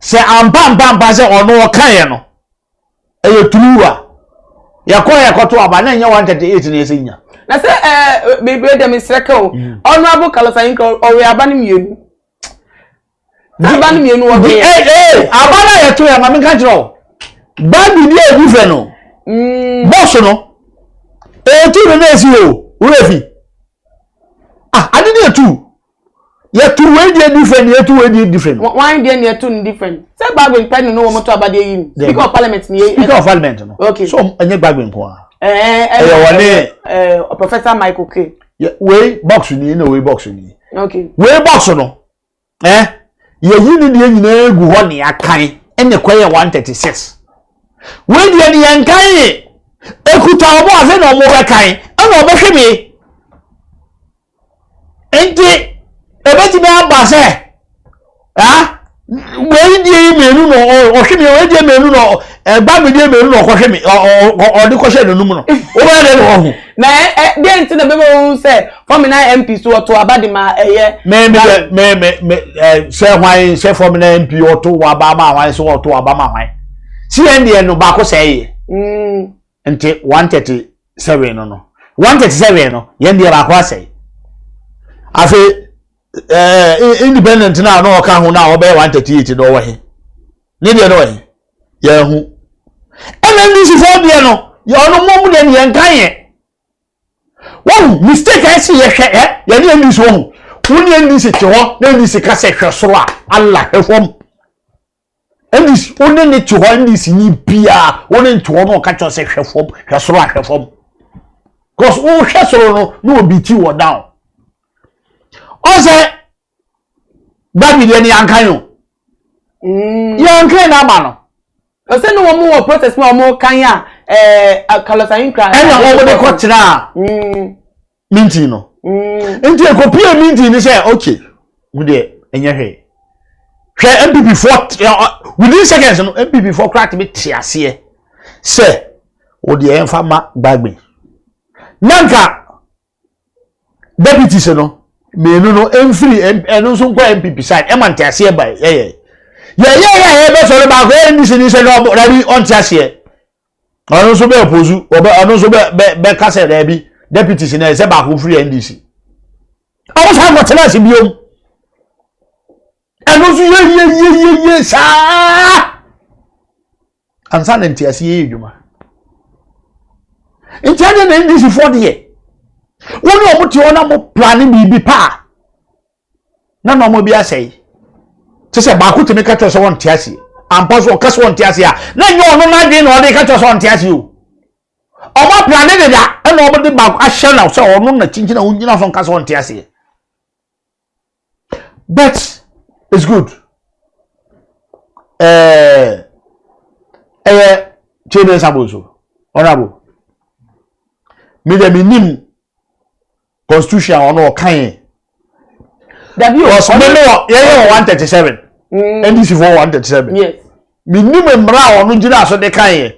Sɛ ampa ampa ampa sɛ ɔno ɔka yɛ no ɛyɛ true a yɛkɔ yɛkɔto aba na ɛnyɛ 138 na yɛsɛ nya. Na sɛ ɛɛ bebree dɛm nsrɛ ka o mm. Honourable Carlos Ayinkra ɔwe aba no mmienu. Aba no mmienu ɔwe yɛ. Ee ee aba no a yɛto yɛ maame nka kyerɛ o baabi bi a ebi fɛ no mm. bɔs no etu no na esi o wura fi ah ade ne etu. Yɛto wei deɛ different yɛto wei deɛ different. Wɔn deɛ na yɛto no different. Sɛ Bagbin pɛ no no wɔn to abadeɛ yi mu. Speaker of parliament ni yɛ. Speaker of parliament no. Okay. So ɛnyɛ Bagbin nko ara. Ɛɛ ɛyɛ wɔn ne. Ɛɛ Professor Michael K. Wei box ni na wei box ni. Okay. Wei box no. Ɛɛ yɛyi ne deɛ nyinaa gu hɔ ne akan ɛna kɔ yɛ 136. Wei deɛ ne yɛn kan yɛ ekuta wɔn afei na wɔn bɛkan ɛna wɔbɛhwɛ mi. Nti ebetumi aba sɛ ah wei deɛ yi mmienu na ɔhwe mi wei deɛ mmienu na ɛba mi deɛ mmienu na ɔkɔhwe mi ɔde kɔhyɛ n'anum no wobɛyɛ dɛ na ɔho. Na ɛ deɛ nti na bɛbɛ wɔn sɛ fɔmina mp so ɔto aba de ma ɛyɛ. Mɛ mɛ mɛ mɛ mɛ ɛ sɛ hwan sɛ fɔmina mp ɔto aba ma hwan sɛ ɔto aba ma hwan si yɛn deɛ no baako sɛ yɛ. Mm. Nti 137 no no 137 no yɛn deɛ baako asɛe afei ɛɛ eh, independent na na ɔka ho na ɔbɛyɛ 138 no ɔwɔ he ne deɛ no wɔ he yɛn ho ɛna ndc foɔ deɛ no yɛ ɔno mo mu deɛ no yɛn kan yɛ wɔn mistake a ɛsi yɛhwɛ ɛ yɛne ndc wɔ ho wɔn ne ndc te hɔ na ndc kasa hwɛ soro a ala hwɛ fam. Ndc wo ne ne te hɔ ndc ni biara wo ne nte hɔ na ɔka kyerɛ sɛ hwɛ fam hwɛ soro ahwɛ fam cause wohwɛ soro no na obi ti wɔ down ɔsɛ babi deɛ ne yankan o mm. yankan na ama no. ɔsɛ ne wɔn wɔ process mu a wɔn kan a ɛɛ Carlos Ayinkra. Ɛna wɔn de kɔ tena. Mm. Mintin no. Mm. Nti ekopie mintin ni sɛ okay wo deɛ ɛnyɛ hwee. Hwɛ NPP foɔ within seconds no NPP foɔ koraa tumi te aseɛ sɛ wo deɛ ɛnfa ma Bagbin. Nanka deputies no mmienu no mfiri ɛno nso nkɔ NPP side ɛma nte aseɛ ba yɛyɛ. Yɛyɛ yɛ a yɛbɛsɔre baako yɛ NDC ni sɛ dabi ɔnte aseɛ. Ɔno nso bɛ oposu ɔbɛ ɔno nso bɛ bɛ bɛka sɛ daabi deputies na ɛsɛ baako firi ndc ɔmo san kɔ tena ase biom ɛno nso yɛ yɛ yɛ yɛ yɛ saa ansa na ntease yɛ adwuma nti ɛde na ndc foɔ deɛ. Wo ne wɔn te hɔ na mo plane biribi pa a, na nneɛma bi asɛe. Te sɛ baako tumi ka kyerɛ sɛ wɔnte aseɛ. Ampa so ɔka sɛ wɔnte aseɛ a, na ɛnyɛ ɔno n'adwene na ɔde ka kyerɛ sɛ ɔnte aseɛ o. Ɔmo aplane deda ɛna ɔmo de baako ahyɛ na sɛ ɔno na kyinkyin a ɔnyina so nka sɛ ɔnte aseɛ. But it's good. Ɛɛ ɛyɛ Chairman Sabo so, honorable. Me deɛ me nim constitution a ɔno ɔka yɛn. Dabi o. Because me no yɛyɛ wɔ 137. NDC fo 137. Yes. Me nim mmara a ɔno gyina so de ka yɛn.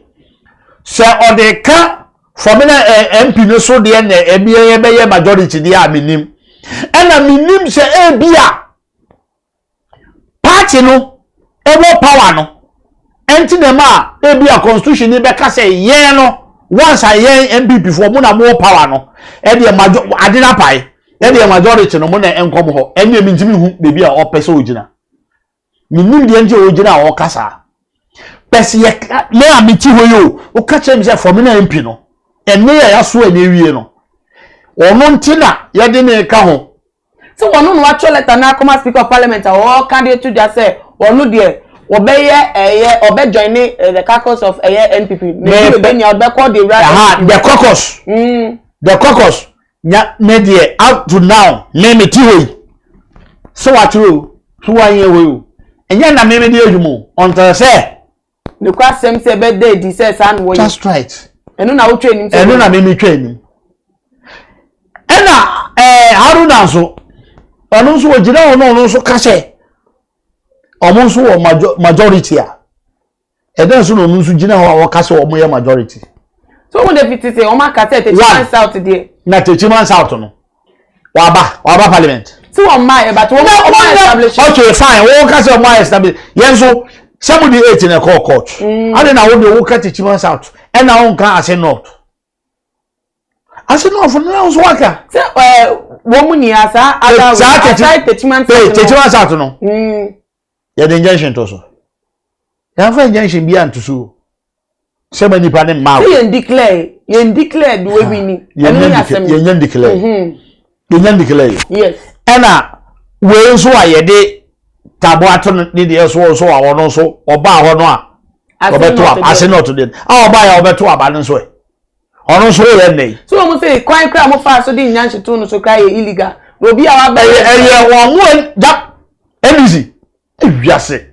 Sɛ ɔde ka fɔmina MP no so deɛ na ebi yɛ bɛyɛ majority deɛ a me nim. Ɛna me nim sɛ ebi a party no ɛwɔ power no ɛnti na ɛma a ebi a constitution ni bɛka sɛ yɛn no once a yɛn npp foɔ mo na mo wɔ power no ɛdeɛ major ade na pae ɛdeɛ majority no mo na ɛnkɔm hɔ ɛnneɛ mi ntumi hu beebi a ɔpɛ sɛ ogyina menim deɛ nti a ogyina a ɔka saa pɛsi yɛ me a mete hɔ yi o woka kyerɛ mi sɛ fɔmi na mp no ɛnne yɛ yaso ɛna ewie no ɔno nti na yɛde ne ka ho. Sɛ wɔno na watwerɛ lɛta no akɔma Speaker of Parliament a ɔreka de ato dwa sɛ ɔno deɛ wɔbɛyɛ ɛyɛ ɔbɛ join ne the caucus of ɛyɛ NPP na ebi bɛ nea ɔbɛkɔ de wura NPP. The caucus. The caucus nya ne deɛ up to now me me ti hɔ yi sɛ watwerɛ o so wanyɛ hɔ yi o ɛnyɛ na me me de adwuma o ɔntɛrɛ sɛ. Nokwasɛm sɛ ɛbɛda adi sɛ saa na wɔyɛ. Just right. Ɛno na wotwa anim sɛ. Ɛno na mimi twa anim. Ɛna ɛɛ Haruna nso ɔno nso ogyina hɔ na ɔno nso ka sɛ ɔmo nso wɔ majority a ɛdɛn nso na ɔno nso gyina hɔ a ɔka sɛ ɔmo yɛ majority. So wɔn de fi ti sɛ wɔn aka sɛ Techiman South deɛ. Na Techiman South no. Waba waba parliament. Tí wọ́n máa yẹ but wọ́n máa establish. Okay fine wọ́n ká sẹ́ wọ́n máa establish yẹn nso sẹ́mu di eight na ɛkɔɔ court. Adi na wọ́n de wọ́n ka Techiman South ɛna wọ́n ka Ase North. Ase North no na nso waka. Sɛ ɛɛ wɔn mu nyinaa saa ada aside Techiman South no. Techiman South no. Yɛde injunction to so. Yɛnfa injunction bi anto so. Sɛ ma nipa ne mma. Sɛ yɛn declare yɛn declare de webi ni. Ɛno yɛ asɛm. Yɛn declare. Yɛn declare. Yes. Ɛna wei nso a yɛde tabo ato ne deɛ so nso a ɔno nso ɔbaa hɔ no a ɔbɛto aba ase na ɔto deɛ a ɔbaa yɛ ɔbɛto aba no nso ɛ ɔno nso yɛ nnɛ yi. So wɔn sɛ kwan kura mo fa so de nyanhye to no so kura yɛ illegal na obi a waba. Ɛyɛ ɛyɛ wɔn mo da NDC Ewiase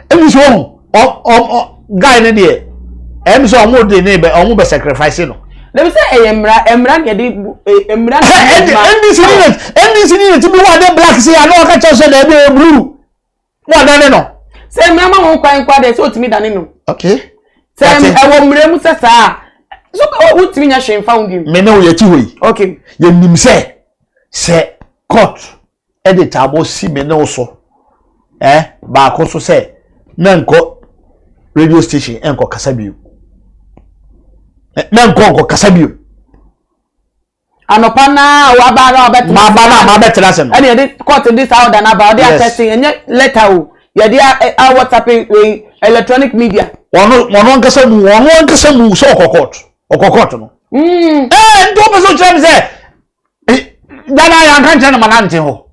ɛni sɛ ɔhu ɔ ɔ ɔ guy ne deɛ ɛm sɛ ɔmo de ne bɛ ɔmo bɛ sacrifice no. Dabi sɛ ɛyɛ mmara mmara na yɛde bu e mmara na yɛde adwuma. NDC ni na NDC ni na ti bi wɔ ade black si ano ɔka kyerɛ sɛ dɛbi ɛyɛ blue na ɔdane no. Sɛ mmara ma wɔn kwan kwa deɛ sɛ otumi dane no. Okay. Sɛ ɛwɔ mmara mu sɛ saa so wotumi nya hwee nfa ho bi. Me ne wo yɛ ti hɔ yi. Okay. Yɛ nim sɛ sɛ court de taabɔ si me ne wo so eh, baako so sɛ na nkɔ radio station nkɔ kasa bio na nkɔ nkɔ kasa bio. Anɔpa naa waba na wabɛtena ase. Maba na mabɛtena ase no. Ɛna yɛde court de saa ɔda n'aba ɔde atɛse ɛnyɛ letter o yɛde a WhatsApp wei electronic media. Ɔno ɔno ankasa mu ɔno ankasa mu sɛ ɔkɔ court ɔkɔ court no. Ɛɛ nti wɔpɛ sɛ ɔkyerɛ mi sɛ. Dada yɛanka nkyerɛ no ma nante hɔ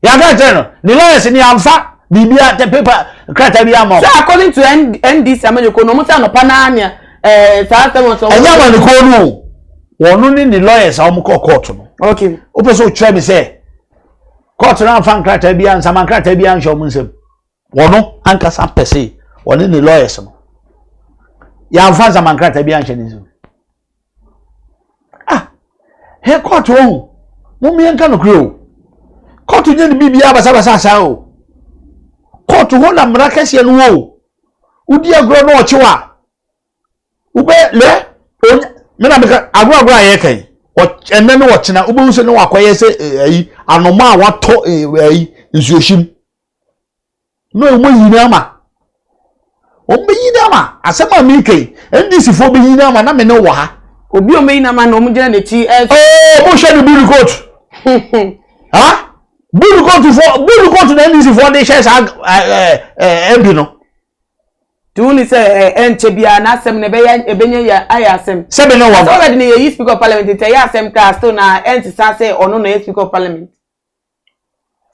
yɛanka nkyerɛ no ne lawyers ne yɛamfa biribia te paper krataa bi ama. Sɛ according to NDC amanyɔkuo no wɔn sɛ anɔpa naa nea ɛɛ saa asɛm wɔn sɛ. Ɛnyɛ amanyɔkuo no o wɔn ne ne lawyers a wɔn kɔ court no. Okay. Wopɛ sɛ wokyerɛ me sɛ court no amfa nkrataa bi ansama nkrataa bi anhyɛ wɔn nsam wɔn ankasa pɛ se wɔne ne lawyers no yɛamfa nsama nkrataa bi anhyɛ ne nsam. Ah, hɛ kɔɔto ohu. Mo mmea nka nokorɛ o. Kɔɔto nyɛ ne biribiara basabasa saa o. Kɔɔto hɔ na mmara kɛseɛ no wɔ o. Wodi agorɔ na ɔkyew a, wobɛ lɛ me na meka agorɔ agorɔ a yɛka yi ɛnɛ ne ɔkyena wobɛhu sɛ ne wakɔyɛ sɛ ayi anoma a watɔ ayi nsuohyim. Na wɔn ayi no ama. Wɔn bɛyi no ama. Asɛm a meka yi, NDC foɔ bɛyi no ama na me ne wɔ ha. Obi a wɔbɛyi no ama na wɔn gyina n'akyi. Oo, mo hyɛ no bulu coat. Ha? Bulu coat foɔ, bulu coat na NDC foɔ de hyɛ saa ɛɛ ɛɛ MP no. Nti woni sɛ ɛnkyɛ biara n'asɛm no ɛbɛyɛ ɛbɛnya yɛ ayɛ asɛm. Sɛbi ne wɔn. Sɛ already no yɛyi speaker of parliament nti ɛyɛ asɛm koraa still na ɛnsesa sɛ ɔno na ɛyɛ speaker of parliament.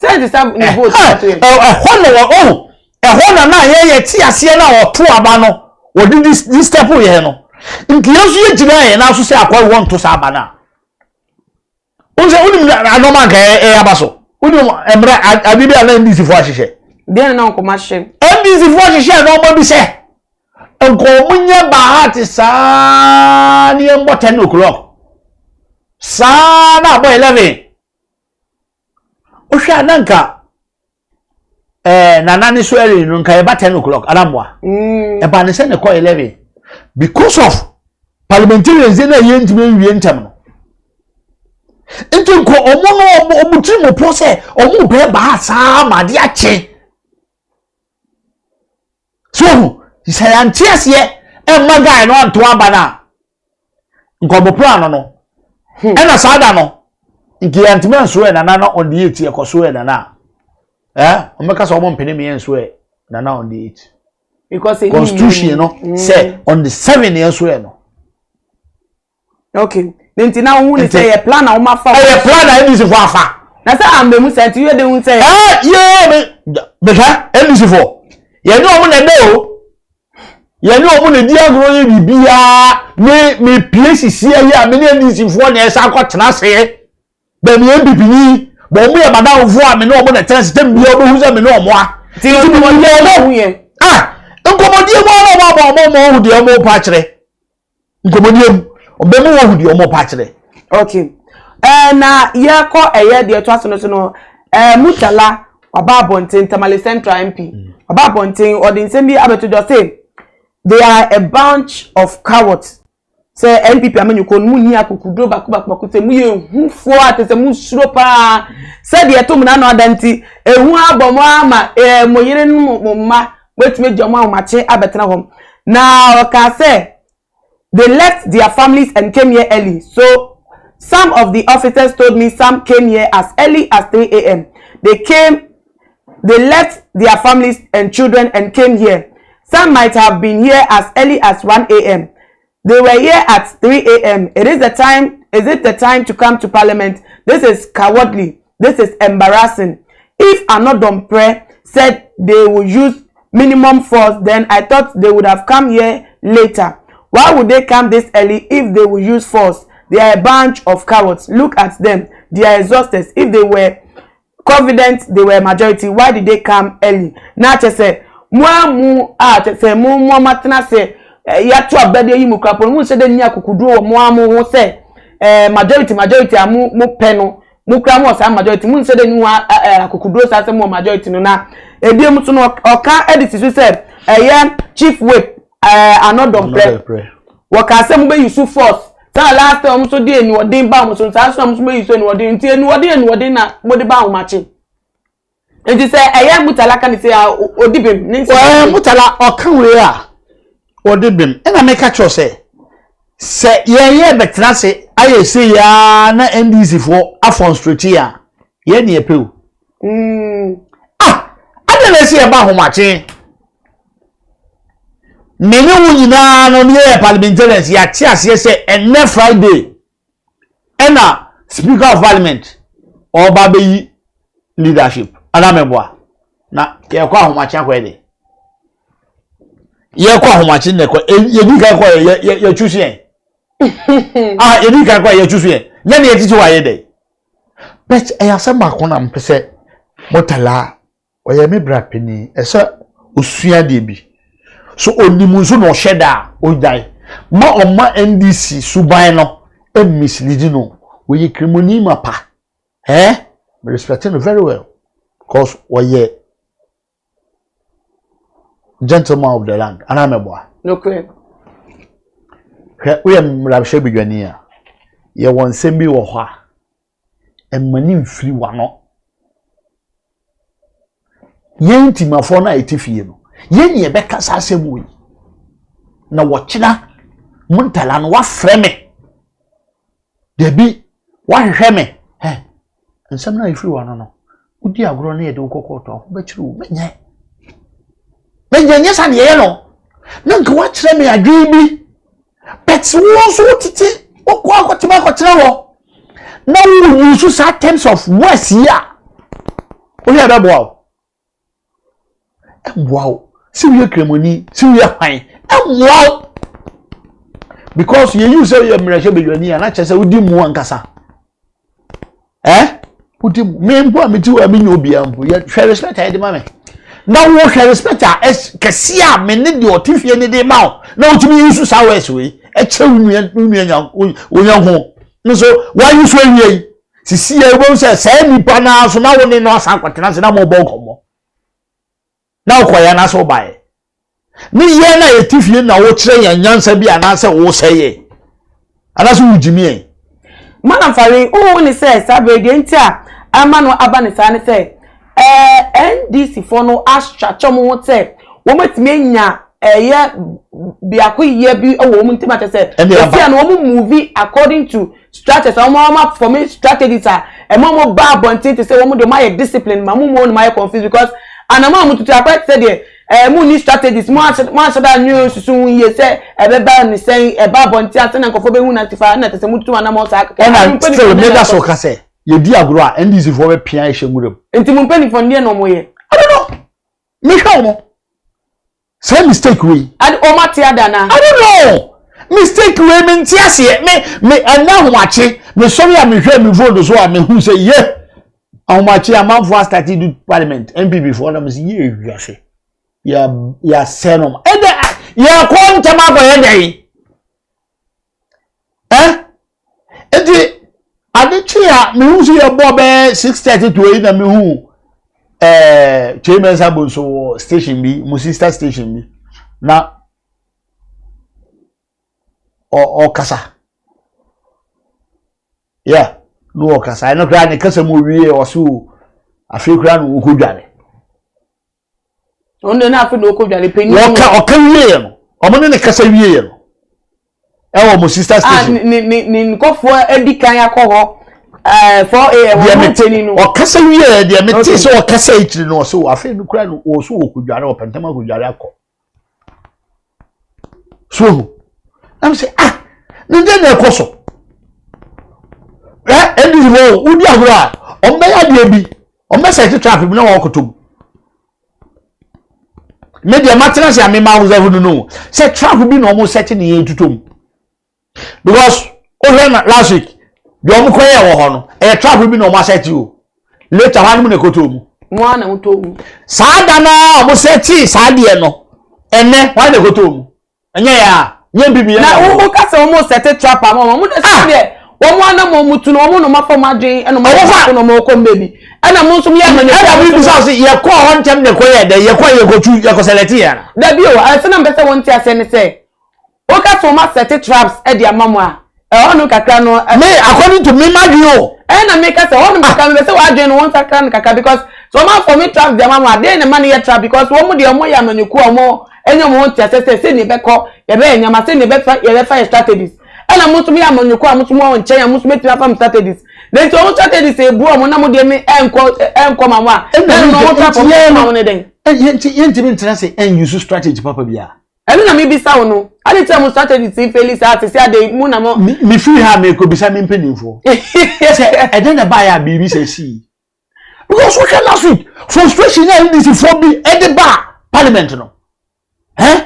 Sɛ ɛnsesa ne vote ato yɛ. Ɛhɔ na wɔ oh ɛhɔ na na yɛ yɛ te aseɛ na ɔto aba no wɔde di di step yɛ no nti yɛn nso yɛ gyina yɛn nan so sɛ akɔ wɔn to saa aba no a. Wọ́n sɛ wonim anɔma nka ɛyɛ aba so wonim mmerɛ ade bi a na NDC foɔ ahyehyɛ. Deɛ na nkɔmɔ ahyɛ. NDC foɔ ahyehyɛ nneɛma bi sɛ nkɔmɔ nyɛ bahat saa ne yɛn bɔ 10 o'clock saa na abɔ 11 wohwɛ a na nka ɛɛ nana ne swearing no nka yɛba 10 o'clock anamboa ɛba ne sɛ ne kɔ 11 because of parliamentarians na yɛn ntumi nwie ntɛm no nti nko ɔmo no ɔmo ɔmo tiri mo pɔ sɛ ɔmo bɛɛ baa saa ma ade akye so sɛ yɛnte aseɛ ɛmma guy no anto aba no a nkɔmɔ plan no no ɛna saa da no nti yɛntumi anso ɛ nana na on the eight yɛkɔ so ɛ nana ɛ ɔmɛka sɛ ɔmo mpene mi yɛn so ɛ nana on the eight because constitution no sɛ on the seven yɛn so ɛ no. Okay, ne nti na ohun ni sɛ yɛ plan na wɔn afa. Ɛyɛ plan na NDC fo afa. Na sɛ ambemu sɛ nti yɛ de hun sɛ. Ɛɛ yee mi mehwɛ NDC fo yɛn ni wɔn na ɛdɛ o yɛn ni wɔn na edi agorɔ yɛ biribiara me me pie sisi ayi a me ne NDC foɔ na ɛsa akɔ tena aseɛ bɛn mi NPP ni bɔn wɔn yɛ madamfo a me ne wɔn na tena ase tɛm bia wɔn bɛhu sɛ me ne wɔn a. Ti nkɔmɔdie mu yɛ. Ah nkɔmɔdie mu a na wɔn abɔ wɔn wɔn deɛ wɔn pa akyerɛ. Nkɔmmɔdie mu, ɔbɛma wɔahu deɛ wɔrepɛ akyerɛ. Okay. Eh, na yɛkɔ ɛyɛ deɛ ɛtoa so no so no, eh, Murtala waba abɔnten, Tamale Central MP, waba abɔnten, ɔde nsɛm bi abɛto dwa sɛ they are a bunch of cowards. Sɛ NPP amanyɔkuo no, munni akokoduro baako baako baako sɛ moyɛ ehufoɔ a te sɛ mosuro paa sɛdeɛ ɛto mo n'ano ada nti, ehu abɔ mo ama eh, mo yere ne mo mma Wɔatumi agya wɔn ahomakye abɛtena hɔ. Na ɔkaa sɛ, They left their families and came here early. So some of the officers told me some came here as early as 3 a.m. They came, they left their families and children and came here. Some might have been here as early as 1 a.m. They were here at 3 a.m. It is the time, is it the time to come to parliament? This is cowardly. This is embarrassing. If Anodompre said they will use minimum force, then I thought they would have come here later. Why would they come this early if they will use force? They are a bunch of cowards. Look at them. They are exhausted. If they were confident they were majority, why did they come early? Na kyerɛ sɛ mo a mo a kyerɛ sɛ mo mo atena ase yɛato aba de ayi mo kura pɔn mo nhyɛ dɛ nni akokoduro wɔ mo a mo ho sɛ ɛɛ majority majority a mo mo pɛ no mo kura mo wɔ saa majority mo nhyɛ dɛ nni ho akokoduro saa sɛ mo wɔ majority no. Na ebien so no ɔka ɛde si so sɛ ɛyɛ chief whip ɛɛ anɔdɔmprɛ wɔka sɛ mo bɛ use force saa last time wɔn nso de aniɔden ba wɔn so saa nso na wɔn nso bɛ use aniɔden nti aniɔden aniɔden na mo de ba ahomakye nti sɛ ɛyɛ Murtala ka ne sɛ a odi bem ne nsɛm. Ɛɛ Murtala ɔka wei a ɔde bem ɛna meka kyerɛ sɛ sɛ yɛn yɛ bɛtena ase ayɛ se yaa na NDC foɔ afɔnstreti a yɛn ne yɛpɛ o. Ah adɛn na ɛsɛ yɛba ahomakye. Me ne wo nyinaa no ne yɛyɛ parliamentarians yɛate aseɛ sɛ ɛnnɛ Friday ɛna speaker of parliament ɔba bɛyi leadership anaa mɛboa na yɛkɔ ahomakye akɔyɛ de yɛkɔ ahomakye na ɛkɔ yɛdi kan kɔ yɛ yɛ yɛtwu so yɛn ah yɛdi kan kɔ yɛtwu so yɛn nyɛ ne yɛtete wɔ ayɛ dɛ but ɛyɛ asɛm baako na mpɛ sɛ mɔtala Ɔyɛ me bra panin. Ɛsɛ osua adeɛ bi. So onim nso na ɔhyɛ da a ogyae. Ma ɔma NDC suban no mislead no. Ɔyɛ kramoni mapa. Eh? Me respect no very well. Because ɔyɛ gentleman of the land. Anaa mɛboa? Nokorɛ. Hwɛ, woyɛ mmarahyɛbadwani a, yɛwɔ nsɛm bi wɔ hɔ a, mma no mfiri w'ano. Yɛn ntimafoɔ no a yɛte fie no, yɛn ne yɛbɛka saa asɛm wɔ yi. Na wɔkyena mo ntala no wafrɛ me. Dabi, wahwehwɛ me. Hɛ, nsɛm no a ɛfiri w'ano no, wodi agorɔ ne yɛde wo kɔ kɔɔto a, ho bɛkyerɛ wo. Menyɛ. Menyɛ nyɛ sa deɛ yɛ no. Na nka woakyerɛ me adwene bi. But wo nso wotete wokɔ akɔtena akɔtena hɔ na wo use saa terms of words yi a wohwɛ ɛbɛboa wo. Ɛmmoa wo. Sɛ woyɛ kramoni, sɛ woyɛ hwan, ɛmmoa wo. Because yɛyi sɛ woyɛ mmerɛhyɛ badwani a na kyerɛ sɛ wodi mu ankasa. Eh? Wodi mu. Me mpo a mete hɔ a menyɛ obiara mpo. Yɛ hwɛ respect a yɛde ma me. Na wo hwɛ respect a kɛse a me ne deɛ ɔte fie ne de ma wo. Na wotumi yi so saa words wei. Ɛkyerɛ wo nua wo nua nya wo nyanko. Nso wayi so awie yi. Sisi yɛ wobɛhu sɛ saa nipa no ara so na wo ne no asan akɔtena ase na mobɔ nkɔmmɔ. Na wokɔyɛ anaasɛ wobaeɛ. Ne yɛn a yɛte fie na wokyerɛ yɛn nyansa bi anaasɛ wosɛ yɛn anaasɛ wogyimi yɛn. Madam Fari, wohu ne sɛ saa berɛ deɛ nti a ama no aba ne saa ne sɛ ɛɛ NDC foɔ no astrakyɛ wɔn ho sɛ wɔatumi anya ɛyɛ biako yɛ bi wɔ wɔn ntam akyɛ sɛ esi a no wɔn move according to structures a wɔn wɔn afɔmi strategies a ɛma wɔn ba abɔnten te sɛ wɔn de wɔn ayɛ discipline ma mo mu wɔn ayɛ confused because anam a wɔn tutu akɔyɛ te sɛ deɛ ɛɛ mo ni strategies mo ahyɛ mo ahyɛ da anwene susu ho yie sɛ ɛbɛba ne sɛn ɛba abɔnten ase na nkɔfo bɛhu na tifa ɛna te sɛ mo tutu anam saa kɛkɛ. Ɛna still meda so ka sɛ yɛdi agorɔ a NDC foɔ bɛpia ɛhyɛ nwura mu. Nti mo mpanyinfoɔ no deɛ na wɔn yɛ. I don't know mehwɛ wɔn. Saa mistake wei. Ade wɔn ate ada na. I don't know mistake wei mi nti aseɛ me me ɛnna ahomakye me sɔre a mehwɛ me phone so a mehu sɛ ye ahomakye amanfoɔ asitati du parliament npp foɔ na mo sɛ ye ewiase yɛ yɛasɛ no ɛdɛ yɛkɔ ntɛm akɔyɛ dɛn. Eh? Nti ade kye a mehu sɛ yɛbɔ bɛyɛ 6:30 to 8 na mehu eh, Kyei Mensah Bonsu wɔ station bi, mo sister station bi na ɔkasa. Yeah, na ɔkasa. Ɛno koraa ne kasa mu owie ɔse o afei koraa na ɔkɔdware. ɔno deɛ na afei na ɔkɔ dwale panyin wɔka ɔka wieɛ no ɔmo ne ne kasa wieɛ no ɛwɔ mo sister ah, station. ne ne ne nkɔfoɔ adi kan akɔ hɔ ɛɛ 4 am ɔmo panyin no. ɔkasa wieɛ deɛ me te sɛ ɔkasa akyiri no ɔsɛ afei no kura no ɔso wɔ kɔ dware ɔpɛntɛm akɔ dware akɔ so ohu na sɛ ah ne deɛ na ɛkɔ so ɛ ndc fo wodi agorɔ a ɔmo bɛyɛ adeɛ bi. Wɔn bɛ sɛte trap bi na wɔn akoto mu. Me deɛ matena se a me ma ahosafo no no sɛ trap bi na wɔn sɛte ne yɛn tuto mu because wohwɛ na last week deɛ wɔn kɔ yɛ wɔ hɔ no ɛyɛ trap bi na wɔn asɛte o later hɔ anum na ekoto mu. Wɔn a na wɔtɔ mu. Saa da na wɔn sɛte saa deɛ no ɛnɛ wɔn na ekoto mu. Ɛnyɛ yɛ a, nyɛ mbibi yɛ na wo ka sɛ wɔn sɛte trap ama wɔn, wɔn na sɛ deɛ wɔn anam wɔn tu no wɔn na wɔn afa wɔn adwene ɛna wɔn afa wɔn na wɔn kɔ mmebi ɛna mo nso yɛ ama ne. Ɛna mi bisa sɛ yɛ kɔ hɔ ntɛm na ɛkɔ yɛ dɛ yɛ kɔ yɛ kɔ tu yɛ kɔ sɛlɛte yɛ ana. Dabi o, ɛsɛ na mpɛ sɛ wɔn ti aseɛ ne sɛ woka sɛ wɔn asɛte traps ɛde ama mo a ɛhɔ no kakra no. Me according to me ma dwen o. Ɛna mi ka sɛ ɛhɔ no kakra mi bɛ sɛ wɔadwen no wɔn sakra no kakra because sɛ wɔn afɔ mi traps de ama mo a den na ma no yɛ trap because wɔn deɛ wɔn yɛ amanyɔkuo a wɔn ɛnyɛ wɔn ho nteaseɛ sɛ sɛnea yɛbɛkɔ yɛbɛyɛ nneɛma sɛnea yɛbɛfa yɛbɛfa yɛ strategies ɛna mo nso mo yɛ amanyɔkuo a mo nso mo wɔ nkyɛn a mo nso bɛtumi afa mo strategies na nti wɔn strategies ebu wɔn na mo deɛ mi ɛnkɔ ɛnkɔ ma mo a ɛna wɔn trap wɔn ma mo ne den. Yɛntumi ntena se ɛn use strategy papa biara. Ɛno na mebisa wo no. Ade nti na mo strategy ti faili saa te sɛ ade mu na mo. Me firi ha mekɔbisa me mpanimfoɔ sɛ ɛdɛn na ɛbaeɛ a biribi sɛ sii. Because wohwɛ last week frustration na NDC foɔ bi ɛde ba parliament no. Eh?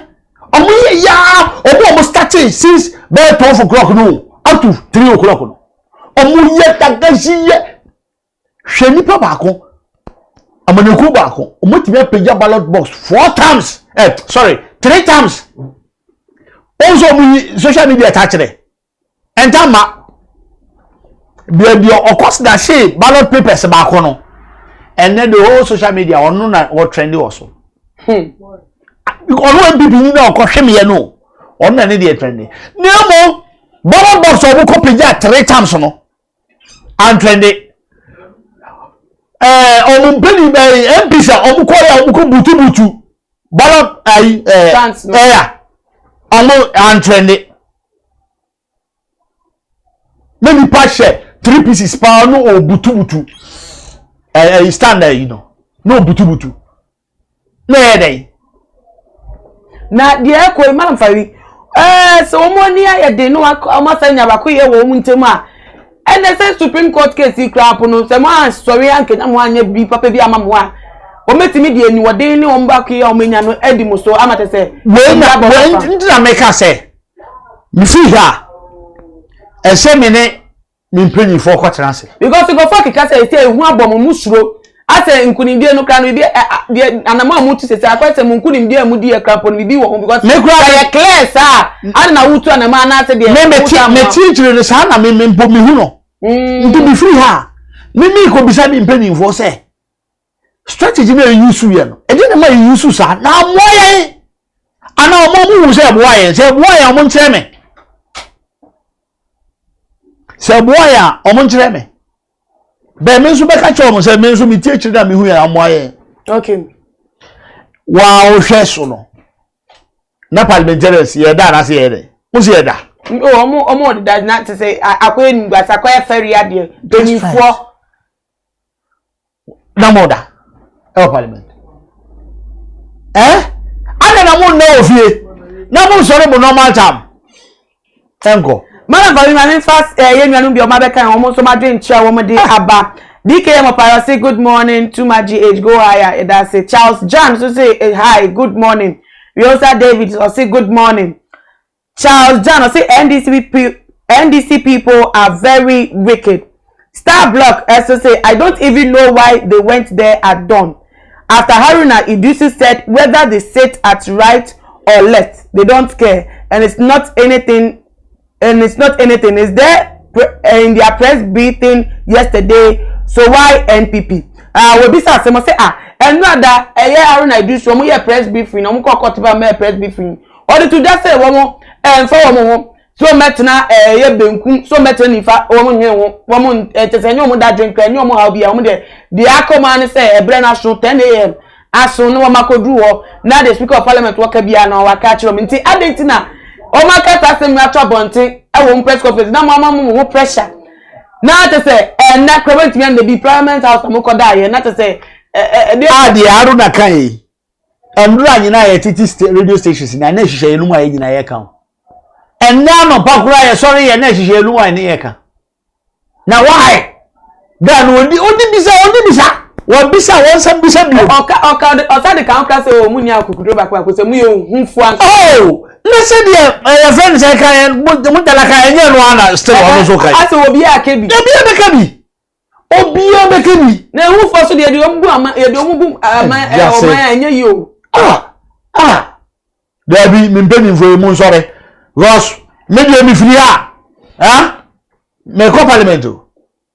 Ɔmo yɛ yaa ɔmo ɔmo starting since bɛyɛ 12 o'clock no up to 3 o'clock no. Ɔmo yɛ tagasi yɛ Hwɛ nipa baako, amanyɔkuo baako, wɔatumi apagya ballot box four times, eh, sorry, three times. Wɔn nso wɔn yi social media ta kyerɛ, ɛnta ma. Baabi a ɔkɔ snatche ballot papers baako no, ɛnɛ the whole social media ɔno na ɔtrɛndi wɔ so. Hmm. Ɔno NPP ni na ɔkɔ hwemeɛ no, ɔno na ne deɛ trɛndi. Na emu ballot box a wɔn kɔ pagya three times no. antrɛnde ɛɛ ɔmo mpanyin bɛyɛ MPs a ɔmo kɔ yɛ ɔmo kɔ butubutu ballot ayi ɛɛ ɛya ɔmo antrɛnde na nipa hyɛ three pieces paa no ɔbutubutu ɛɛ ɛyi stand ɛyi no na ɔbutubutu. Na ɛyɛ dɛn? Na deɛ ɛkɔ yi Malam Fari, ɛɛ sɛ wɔn ani ayɛ den na wɔn asan nya baako yɛ wɔ wɔn ntam a, ɛnɛ sɛ Supreme Court case yi koraa po no, sɛ mo ansɔre ankanya mo anyɛ bi papa bi ama mo a, wɔbɛtumi de aniwɔden ne wɔn baako yɛ a wɔn anya no adi mo so ama kyɛ sɛ. Wei na wei nti na meka sɛ mefiri ha a ɛsɛ me ne me mpanyinfoɔ kɔtena ase. Because nkurɔfoɔ keka sɛ ɛsɛ ehu abɔ mo mo suro asɛ nkunimdie no koraa no biribi ɛ deɛ anamɔ a motu sese akɔyɛ sɛ mo nkunimdie a modi yɛ koraa mpo no biribi wɔ ho because Me koraa sɛ yɛ clear saa a ana na wotu anamɔ anaasɛ deɛ Me mete wotu amoa. mete akyire no saa na me me mpo mehu no. Nti mefiri ha a me mekɔbisa me mpanyinfoɔ sɛ strategy na yɛ use yɛ no ɛdeɛ na ma yɛ use saa na amoa yɛn anaa ɔmo ɔmo hu sɛ ɛboa yɛn sɛ ɛboa yɛn ɔmo nkyerɛ me sɛ ɛboa yɛn a ɔmo nkyerɛ me bɛn me nso bɛka kyerɛ ɔmo sɛ me nso me ti akyire na me hu yɛn amoa yɛn okay waa wohwɛ so no na parliamentarians yɛ da anaasɛ yɛ dɛ mo si yɛ da. ɔmo ɔmo ɔdeda na te sɛ akɔyɛ nimguase akɔyɛ fɛri adeɛ mpanyinfoɔ. na mo da ɛwɔ parliament ɛɛ adɛ na mo nna wɔ fie na mo nsɔre mo normal time ɛnkɔ. Madam Fahmi maame nfa ɛɛ yɛn nuanom bi a wɔn abɛka yɛn wɔn nso wɔn adwene kyerɛ wɔn de ah. aba. DKM Ɔpara say good morning to my GH go higher ɛda ase. Charles Jan nso say eh, hi good morning. Riosa David ɔse good morning. Charles Jan ɔse NDC NDC people are very wicked. Star Block ɛso say I don't even know why they went there at dawn. After Haruna Iddrisu said whether they sit at right or left they don't care and it's not anything and it's not anything is there in their press briefing yesterday so why NPP? Ah, wɔbisa asɛm ɔsɛ ah ɛnu ada ɛyɛ Haruna Iddrisu wɔn yɛ press briefing na wɔn kɔ kɔtɔ ba mɛ press briefing ɔde to dwa sɛ wɔn ɛnfa wɔn ho so wɔmɛtena ɛyɛ benkum so wɔmɛtena nifa wɔn nyɛ ho wɔn ɛkyɛ sɛ ɛnyɛ wɔn dadwen kora ɛnyɛ wɔn haw bi a wɔn deɛ deɛ aka wɔn ano sɛ ɛbrɛ no aso 10 am aso na wɔn akɔduru hɔ na the speaker of parliament wɔka biara na wɔaka akyerɛ wɔn nti adɛn nti na wɔn aka saa asɛm yi ato abɔnten ɛwɔ wɔn press conference na wɔn ama mo ho pressure na kyɛ sɛ ɛnna kora wɔntumi anna bi parliament house na mo kɔ da ayɛ na kyɛ sɛ ɛ ɛ a deɛ Haruna kan yi Nwura nyinaa yɛtete sta radio stations na na ɛhyehyɛ yɛn mu a yɛn nyinaa yɛka ho. Ɛnnɛ anɔpa koraa yɛsɔre yɛ na ɛhyehyɛ yɛn mu a yɛne yɛka. Na why? Da no odi odi bisa odi bisa wɔbisa wɔn nsa bisa bio. Ɔka ɔka ɔsa de kan kora sɛ o mu ni akokuduro baako baako sɛ mu yɛ ohunfo anka. Oh ne sɛ deɛ ɛyɛ fɛn sɛ ka yɛn mo dala ka ɛnyɛ no ana still ɔno nso ka yi. Asɛ obi a ka bi. Obi a bɛka bi. Obiara bɛka bi. Na ehufo so deɛ yɛde wɔn bu ama yɛde wɔn bu ama ɛ ɔman a ɛnyɛ yie o. Ah ah daabi me mpanyinfoɔ yi mu nsɔre because me deɛ mefiri ha ah mekɔ parliament o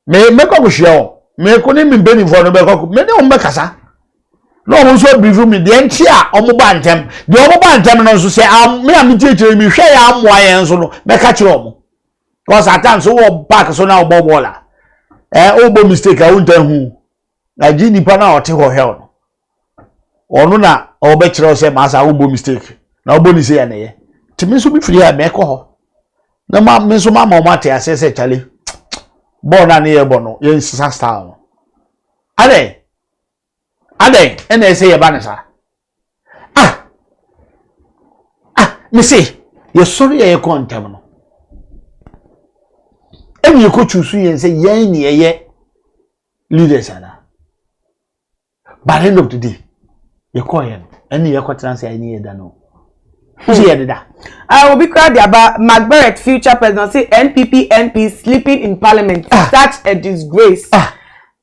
me mekɔ kɔhyia wɔn mekɔ ne me mpanyinfoɔ no bɛkɔ me ne wɔn bɛkasa na wɔn nso abirifu mi deɛ nti a wɔn ba ntɛm deɛ wɔn ba ntɛm no nso sɛ me a me kyerɛkyerɛ mi hwɛ yɛ amoa yɛn nso no mɛka kyerɛ wɔn. Because at times wowɔ park so na wobɔ bɔɔl a eh, wobɔ mistake a wonta hu na gye nipa no a ɔte hɔ hwɛ no ɔno na ɔbɛkyerɛ wo sɛ maasa wobɔ mistake na wobɔ ne sei a na ɛyɛ nti me nso mefiri ha mɛkɔ hɔ na ma me nso mama wɔn ate aseɛ sɛ kyale bɔɔl no a ne yɛbɔ no yɛnsesa style no adɛn adɛn ɛna ɛsɛ yɛba ne saa ah ah mese yɛsɔre yɛ yɛkɔ ntɛm no ɛna yɛkɔ chusu yɛn sɛ yɛn ne yɛyɛ leaders ana by the end of the day yɛkɔ yɛn no ɛne yɛkɔ tena sɛ ɛne yɛda no wosi yɛ deda. Ah, obi kura de aba McBerret future president say NPP MP sleeping in parliament ah. such a disgrace. Ah.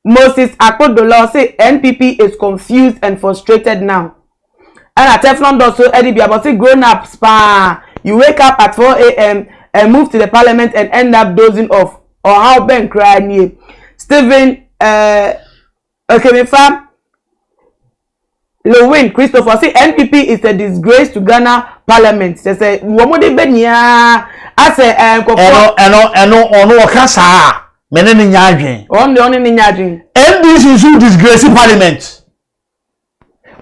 Moses Akpodola ɔse NPP is confused and frustrated now. Ɛna Teflon Dot so ɛde bi aba ɔse grown ups paa you wake up at 4am and move to the parliament and end up dozing off ɔhaw bɛn koraa nie. Stephen uh, Okemefa Lewin Christopher ɔse NPP is a disgrace to Ghana parliament kyɛ sɛ wɔn de bɛ nyinaa asɛ ɛɛ nkɔfoɔ. Ɛno ɛno ɛno ɔno ɔka saa a me ne ne nya adwen. Ɔno deɛ ɔne ne nya adwen. NDC nso disgrace parliament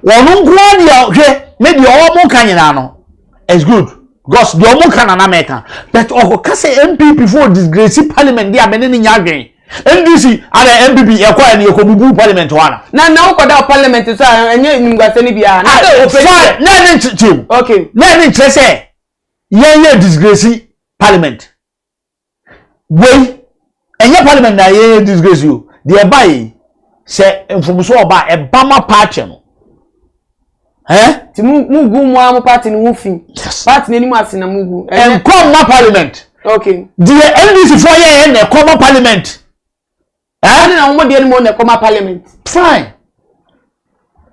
wɔn nko ara deɛ hwɛ me deɛ wɔn ka nyinaa no it's good because deɛ wɔn ka na na mɛka but ɔkɔ ka sɛ NPP fo disgrace parliament deɛ a me ne ne nya adwen. NDC ana NPP yɛkɔ yɛ no yɛkɔ bubu parliament hɔ ana. Na na wokɔ da parliament so a ɛnyɛ nimguasɛ no biara. Na sɛ ope. Fine na ɛne nkyerɛ o. Okay. Na ɛne nkyerɛ sɛ yɛn yɛ disgrace parliament. Wei ɛnyɛ parliament na yɛn yɛ disgrace o. Deɛ ɛba yi sɛ mfomso ɔba ɛba ma party no. Eh? Ti mu mu gu mu a mo party no ho fi. Yes. Party no anim ase na mu gu. Ɛnkɔ mma parliament. Okay. Deɛ NDC foɔ yɛ yɛ na ɛkɔ ma parliament. Eh? Ɛne na wɔn deɛ no mu na ɛkɔ ma parliament. Fine.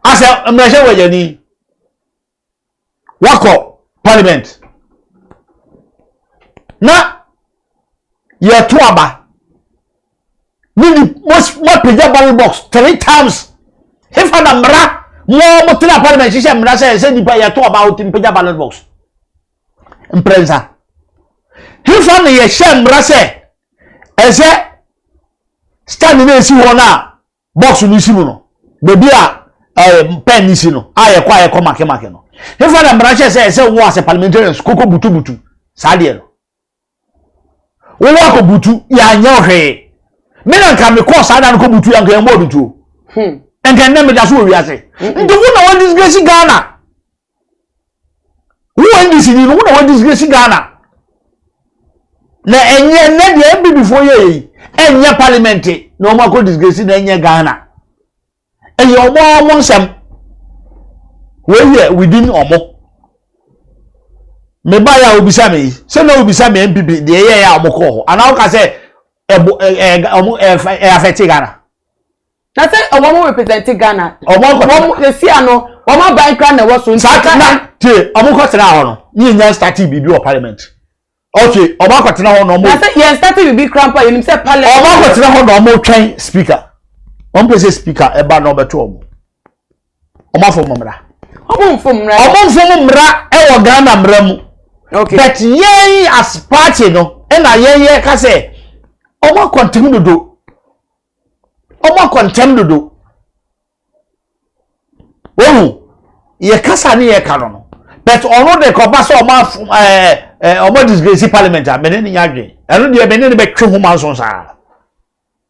Asɛ mmarahyɛ wɔ yɛni. Wakɔ parliament. Na yɛto aba. Ne ni moapagya ballot box three times. Hefa na mmara mo mo tena parliament hyehyɛ mmara sɛ sɛ nipa yɛto aba a wotumi pagya ballot box. Mprɛnsa. Hefa na yɛhyɛ mmara sɛ ɛsɛ stand na esi hɔ no a box no si mu no baabi a ɛɛ pen no si no a yɛkɔ a yɛkɔ make make no. Hefa na mmara hyɛ sɛ ɛsɛ wo as a parliamentarians koko butubutu saa deɛ no. Wowɔ akɔ butu yɛanyɛ wo hwee. Me na nka mekɔɔ saa da no kɔ butu yɛ nka yɛmmɔɔ me tuo. Nka nnɛ meda so wɔ wiase. Nti wo na wɔn disgrace Ghana. Wo NDC ni no wo na wɔn disgrace Ghana. Na ɛnyɛ nnɛ deɛ NPP foɔ yɛ yi ɛnyɛ parliament na wɔn akɔ disgrace na ɛnyɛ Ghana. Ɛyɛ wɔn a wɔn nsɛm. Wei yɛ within wɔn. Me ba yɛ a obisa me yi sɛ na obisa me NPP deɛ ɛyɛ yɛ a wɔn kɔɔ hɔ anaa wɔka sɛ ɛbo ɛɛ wɔn ɛɛ ɛɛ affect Ghana. Na sɛ wɔn mo represent Ghana. Wɔn akɔ wɔn esi ano wɔn aban kura na ɛwɔ so. Saa na tie wɔn kɔ tena hɔ no ne yɛn nya start biribi wɔ parliament. Okay wɔn akɔ tena hɔ na wɔn. Na sɛ yɛn start biribi kura mpo a yɛnim sɛ parliament. Wɔn akɔ tena hɔ na wɔn twɛn speaker. Wɔn pɛ sɛ speaker ɛba na ɔbɛto wɔn. Wɔn afɔ wɔn mmara. Wɔn nfo mmara. Wɔn nfo mmara ɛwɔ Ghana mmara mu. Okay. But yɛn as party no ɛna yɛn yɛ ka sɛ wɔn akɔ ntɛm dodo. Wɔn akɔ ntɛm dodo. Wohu, yɛ kasa ne yɛ ka no no. But ɔno de kɔba sɛ ɔmo afom ɛɛ ɛɛ ɔmo disgrace parliament a mene ne nya adwene. Ɛno deɛ mene ne bɛtwe ho manso saa.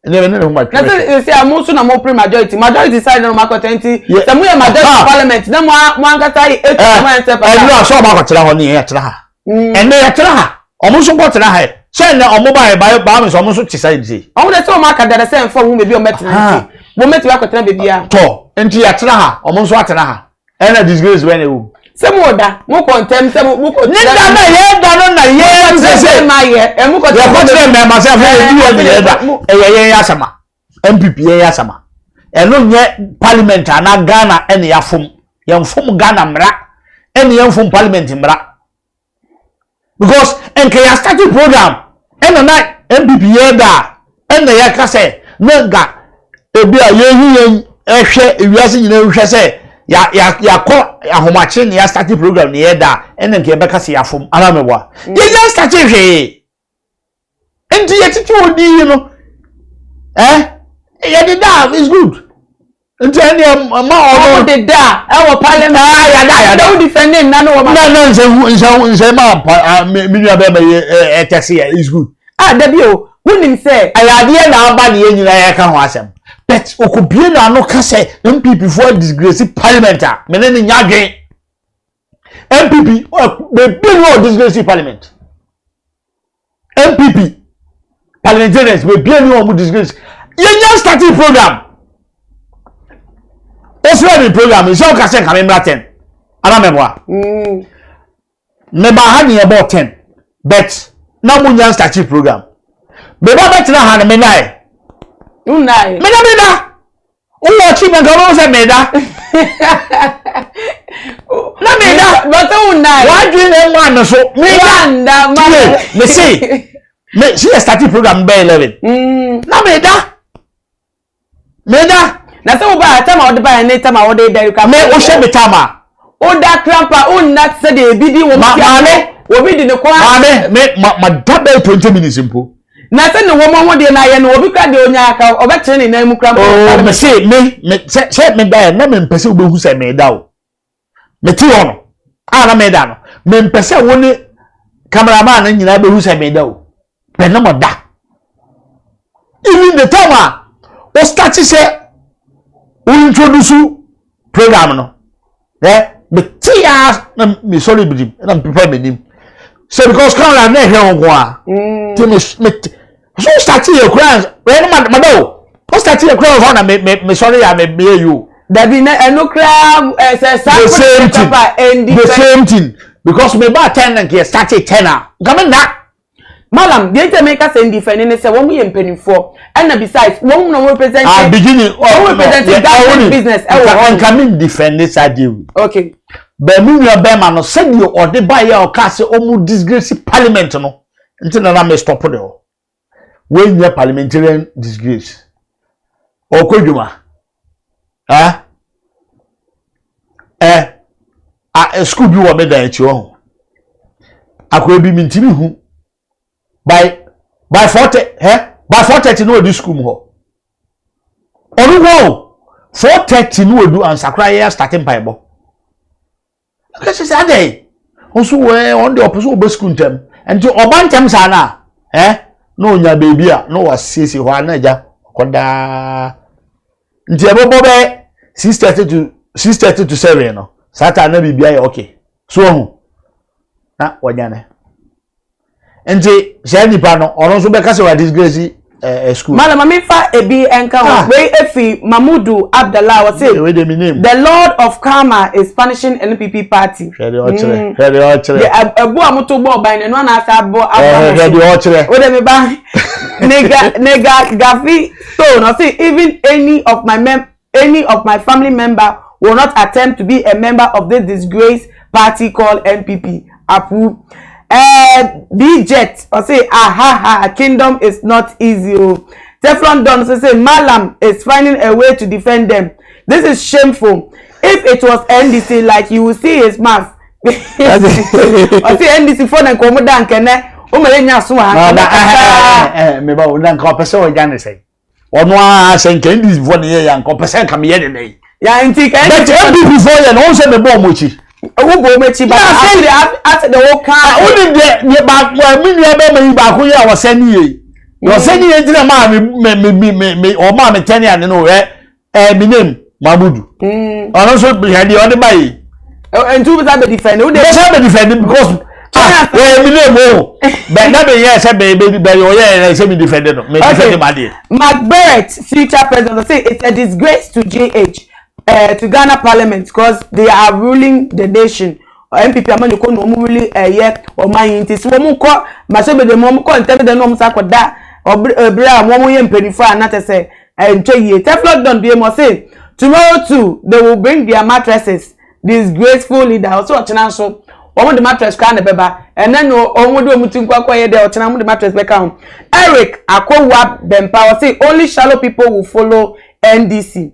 Ɛnna mene ne ho ma twe. Na sɛ sɛ a mo nso na mo pere majority majority side na mo akɔtɛ nti sɛ mo yɛ majority parliament na mo mo ankasa yɛ etu mo ayɛ sɛ pata. Ɛnna sɛ ɔmo akɔtena hɔ ne yɛ yɛtena ha. Ɛnna yɛtena ha. Ɔmo nso nkɔ tena ha yɛ. Sɛ ɛnɛ ɔmo ba yɛ ba ba mi sɛ ɔmo nso te sa yɛ sei. Ɔmo de sɛ ɔmo aka dada sɛ nfa ɔmo beebi ɔmo bɛtena nti wɔn bɛtumi akɔtena beebi a. Tɔ nti yɛatena ha ɔmo nso atena ha ɛna disgrace bɛn na ɛwɔ mu. Sɛ mo da mo kɔ ntɛm sɛ mo kɔ. Ne da na yɛ da no na yɛ sɛ sɛ yɛkɔ kyerɛ mmarima sɛ afei yɛ di wɔ ne yɛ da ɛyɛ yɛn yɛ asɛm a NPP yɛn yɛ asɛm a ɛno nyɛ parliament anaa Ghana ɛna yɛafom yɛnfom Ghana mmara ɛna yɛnfom parliament mmara. Because nka yɛ start program ɛna na NPP yɛ da a ɛna yɛka sɛ na nka ebi a yɛhu yɛn ɛhwɛ ewiase nyinaa hwɛ sɛ ya ya yakɔ ahomakye na yɛ start program na yɛ da a ɛna nka yɛbɛka sɛ yɛafom anaa mɛboa mm. yɛnya start hwee nti yɛtete wɔ di yi no eh yɛde da is good nti ɛni ɛma ɔno. ɔmo de da ɛwɔ parliament. aa yada yada. ɛwɔ defend nna no wɔ ma. na na nsɛ nsɛ nsɛ ma pa mi mi nua bɛɛ ma yɛ ɛ ɛtɛsi yɛ is good. ah dabi o wunim sɛ. ɛyɛ adeɛ na aba ne yɛn nyinaa yɛka ho asɛm but okobie na ano ka sɛ npp foɔ disgrace parliament a mene ne nya adwen npp beebi ni wɔ disgrace parliament. npp parliamentarians bebia ni wɔn disgrace yɛnya starting program ofura mi program nsɛ ɔka sɛ nka mi mmra ten ana mɛboa mɛba ha ni ɛbɔ ten but na mo nya starting program mɛba bɛtena ha no mɛ nae mɛ na mɛ da. Wowɔ akyi bɛnka wobɛhu sɛ meda. Na meda. Bàtà wò nà yẹ. W'adwene na ɛmaa me so. Meda. Wanda ma. Tie me se me si yɛ starting program bɛyɛ 11. Mm. Na meda. Meda. Na sɛ wo ba tam a wɔde ba yɛ ne tam a wɔde da yi ka. Me wohyɛ me tam a. Woda krampa wonna sɛdeɛ ebi di wɔn ti maame obi di ne kɔn. Maame me ma ma da bɛyɛ 20 minutes mpo. Na sɛ ne wɔn ho deɛ na ayɛ no obi kura deɛ onya aka ɔbɛkyerɛ ne nan mu kura mpo. Oo me se me me sɛ sɛ me da yɛ na me mpɛ sɛ wobɛhu sɛ me da o me te hɔ no a na me da no me mpɛ sɛ wo ne cameraman no nyinaa bɛhu sɛ me da o pɛ na mo da. Even the time a o start sɛ o introduce program no ɛ me te ya na me sɔre birim na me pepa m'anim sɛ because camera na ɛhwɛ ho nko a mm. ti me me so start yɛ kura ɛ no ma da o o start yɛ kura hɔ na me me me sɔre ya me me yɛ yi o. Dabi na ɛno koraa ɛsɛ saa the same thing the same thing because me ba ten na nka yɛ start ten a nka me na. Malam, deɛ nti a meka sɛ ndifɛni ne sɛ wɔn yɛ mpanimfoɔ ɛna besides wɔn na wɔn represent. Ah beginning oh wɔn represent no, government business ɛwɔ hɔ. Nka mi ndifɛni saa deɛ wi. Okay. Bɛn mi nua bɛrima no sɛdeɛ ɔde ba yɛ a ɔka sɛ ɔmo disgrace parliament no nti na na mi stop de hɔ. Wei nyɛ parliamentarian disgrace. Ɔkɔ adwuma. Ah ɛ a school bi wɔ me dan akyi hɔ ho. Akɔrɔ bi mi ntumi hu. By by 4:30 ɛ by 4:30 na ɔdi school mu hɔ. Ɔno hɔ o 4:30 na ɔdu ansakora yɛ start mpaebɔ. Ɛkɛsɛ sɛ adɛn nso wɔ ɔno deɛ ɔpɛ sɛ ɔbɛ sukuu ntɛm nti ɔba ntɛm saa no a ɛ na ɔnya beebi a na wasiesie hɔ a na agya ɔkɔdaa nti ɛbɛbɔ bɛ 6:30 to 7 no saa taa na biribi ayɛ okay so ɔho na wɔnyane. Nti saa nipa no ɔno nso bɛka sɛ wa disgrace ɛɛ eh, school. Madam, maame fa ebi nka ho. Ah. Wei efi Mamudu Abdallah ɔse. Wei de mi name. The Lord of Karma is punishing NPP party. Hwɛ deɛ ɔkyerɛ. Mm. Hwɛ deɛ ɔkyerɛ. De ɛbu a moto bɔ ɔban no ɛno ana asa abɔ abɔ. Ɛɛ hwɛ deɛ ɔkyerɛ. O de mi ba nega nega Gafi stone ɔse even any of my mem any of my family member will not attempt to be a member of this disgrace party called NPP. Apu. Uh, B-Jet, or say, aha, ha, kingdom is not easy. Oh. Teflon Don so say, Malam is finding a way to defend them. This is shameful. If it was NDC, like you will see his mouth. Ɔsi NDC fo na nka ɔmo da nkɛnɛ, ɔmo yɛ nya so ha. Na na ɛɛ ɛɛ meba o na nka ɔpɛ sɛ ɔgya ne sɛn. Ɔno ara sɛ nka NDC foɔ ne yɛ yɛ nka ɔpɛ sɛ nka meyɛ ne dɛn. Ya nti ka NDC foɔ. But NPP foɔ yɛ no wɔn sɛ mebɔ wɔn akyi. Wo bɔ wɔn akyi ba ase de ase de wo ka. Wonim deɛ deɛ baako me nua bɛrima yi baako yɛ a wɔsɛn ne yie. Wɔsɛn ne yie nti na maa me me me me me ɔmaa me tɛne ade no ɛ. Ɛɛ mi name Mamudu. Mm. Ɔno nso hwɛ deɛ ɔde ba yi. Nti wo bisa bɛ defend. Wo de. Bɛsa bɛ defend because ah wɔyɛ mi name o. Bɛ na bɛ yɛ sɛ bɛ bɛ bɛ ɔyɛ yɛ sɛ mi defend no. Mi defend ma deɛ. Mark Barrett, future president, say it's a disgrace to GH, to Ghana Parliament because they are ruling the nation. NPP amanyɔkuo na wɔn really ɛyɛ ɔman yi nti sɛ wɔn kɔ mmarahyɛbadwa mu wɔn kɔ ntɛm dɛ na wɔn sa kɔ da ɔbere a wɔn yɛ mpanyinfoɔ a na kyɛ sɛ ɛntwa yie. Teflon Don bie mu ɔse tomorrow too they will bring their mattresses disgraceful leader ɔse ɔkyena nso wɔn de mattress koraa na ɛbɛba ɛnɛ no wɔn de wɔn ti nkɔ akɔyɛ dɛ ɔkyena wɔn de mattress bɛka ho. Eric Akowua Bɛmpa ɔse only shallow people will follow NDC.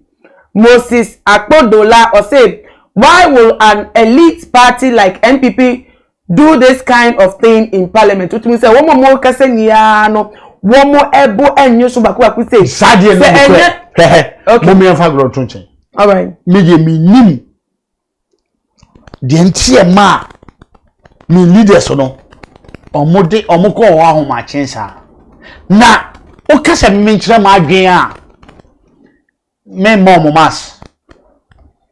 Moses Akpodola ɔse why will an elite party like NPP do this kind of thing in parliament wotumi sɛ wɔn a wɔn kasa nyinaa no wɔn ɛbo ɛnye so baako baako sɛ saa deɛ no nokorɛ hwɛhɛ mo mmiɛnfa agorɔ nto nkyɛn alright me deɛ me nim deɛ nti ɛma a me leaders no wɔn de wɔn kɔ hɔ ahomakyen saa na wokasa me nkyerɛ m'adwene a me mma wɔn mass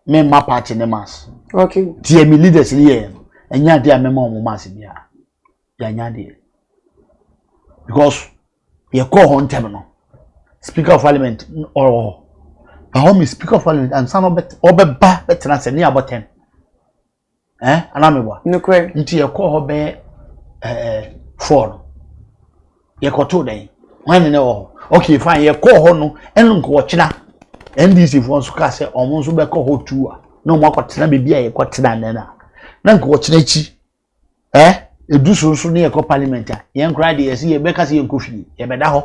me mma party ne mass okay deɛ me leaders ne yɛ no ɛnyɛ adeɛ a mɛma wɔn mass biara yɛanyɛ adeɛ because yɛkɔɔ hɔ ntɛm no speaker of parliament ɔwɔ hɔ na hɔ mi speaker of parliament ansa na ɔbɛba bɛtena sɛ ne abɔ 10 eh anaa meboa nokorɛ nti yɛkɔɔ hɔ bɛyɛ ɛɛ 4 no yɛkɔtoo dɛn hwan ne ne wɔ hɔ okay fine yɛkɔɔ hɔ no ɛno nka ɔkyena NDC foɔ nso kaa sɛ ɔmo nso bɛkɔ hɔ tu a na ɔmo akɔtena baabi a yɛkɔtena nnɛ no a na nka ɔkyena akyi Eh, edu so nso ne yɛkɔ parliament a, yɛn koraa deɛ yɛsi yɛbɛka sɛ yɛnkɔ fie, yɛbɛda hɔ.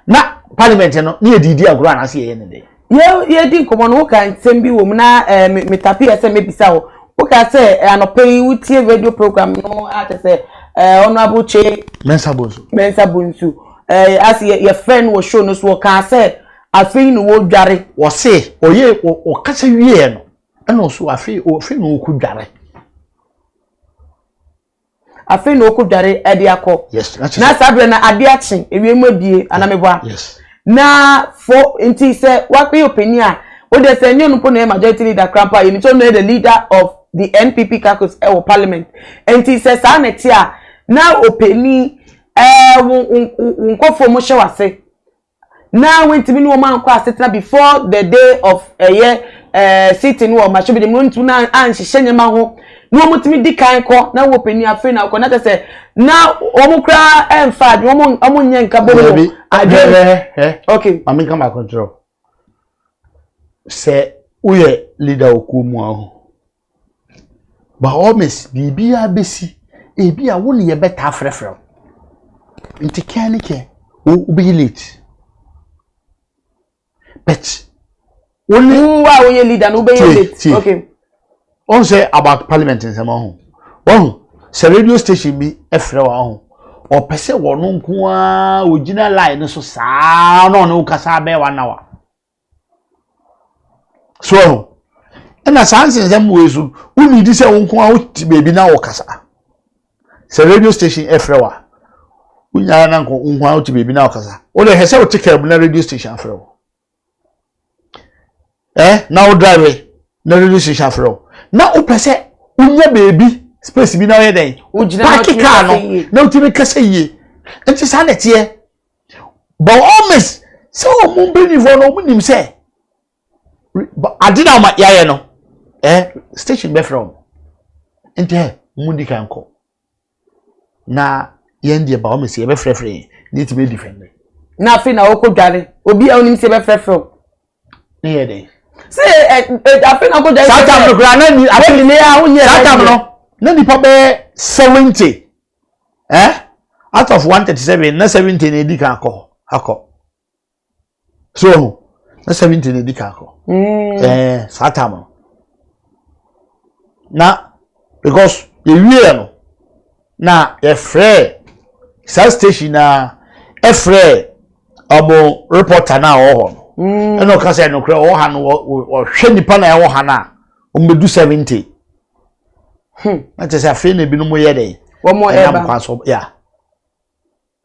Na parliament no, ne yɛdidi agorɔ anaasɛ yɛyɛ ne dɛ. Yɛ yɛdi nkɔmɔ no, woka nsɛm bi wɔ mu na eh, me metape yɛ sɛ mebisa wo. Woka sɛ eh, anɔpa yi wotie radio program no a kyɛ sɛ eh, Honourable Che Mensa Bonsu. Mensa Bonsu. Eh, ase yɛ yɛfrɛ no wɔ show no so wɔkaa sɛ afei na wɔdware. Wɔse ɔyɛ ɔkasa wieɛ no ɛna ɔso afei afei na ɔkɔ dware. Afei na ɔkɔ dware ɛde akɔ. Yes. Na saa berɛ na adeɛ akye ewiem mu abie anameboa. Yes. Na fo nti sɛ wakɔyɛ ɔpanin a wode sɛ ɛnyɛ ɔno mpo na ɛyɛ majority leader koraa mpo a yɛnim sɛ ɔno yɛ the leader of the NPP caucus ɛwɔ parliament. Nti sɛ saa na ɛte a na ɔpanin ɛɛ wo wo nkurɔfoɔ mo hyɛ w'ase na wantumi ne wɔn ankɔ asetena before the day of ɛyɛ ɛɛ sitting wɔ mmarahyɛbadwam no ntumi na anhyehyɛ nneɛma ho na wɔn tumi di kan kɔ na wɔ panyin afei na akɔ na kyerɛ sɛ na wɔn koraa ɛnfa adwene wɔn wɔn nyɛ nka bɔ mu adwene. Okay. Maame nka baako nkyerɛ wo sɛ woyɛ leader wɔ kuo mu a ho by all means biribiara bɛsi ebi a wo ne yɛbɛtaa frɛfrɛ wo nti kɛn ne kɛn wo wobɛyɛ late but wo ne. Wo a woyɛ leader no wobɛyɛ late okay. Wɔn sɛ about parliament nsɛm ɔho wɔn sɛ radio station bi frɛ wɔn ho ɔpɛ sɛ wɔn nko ara ogyina line no so saa na ɔne wo kasa abɛɛ one hour. So ɔho ɛna saa nsensɛm wei so wonni di sɛ wo nko ara wote baabi na wɔkasa sɛ radio station ɛfrɛ wa wonyaa na nko nko ara wote baabi na wɔkasa wode hwɛ sɛ wote kaa mu na radio station afrɛ wo eh na wo drive na radio station afrɛ wo na wopɛ sɛ wonya baabi space bi na woyɛ dɛn paaki kaa no na wotumi kasa yie nti saa na ɛteɛ. By all means sɛ wɔn mpanyinfoɔ no wɔn nim sɛ ade na wɔn yɛayɛ no eh station bɛfrɛ wɔn nti ɛ wɔn di kan kɔ na yɛn deɛ by all means yɛbɛfrɛfrɛ yɛn na yɛtumi adi fɛn. Na afei na wɔkɔ dware obi a onim sɛ yɛbɛfrɛfrɛ o. Ne yɛ dɛ. Sɛ ɛ ɛ afei na wɔkɔ dware. Saa tam no koraa na ni afei saa tam no na nipa bɛyɛ 70. Eh? Out of 137, na 70 na edi kan akɔ akɔ. So, na 70 na edi kan akɔ. Mm. Eh, saa time no. Na because yɛwie no na yɛfrɛ saa station na ɛfrɛ ɔmo reporter na ɔwɔ hɔ no. Mm. Ɛna ɔka sɛ nokorɛ ɔwɔ ha no ɔhwɛ nipa na ɛwɔ ha no a ɔmo bɛdu 70. Hmm. Na kyerɛ sɛ afei na ebinom yɛ dɛ. Wɔn ɛba. Ɛnam kwan so ya.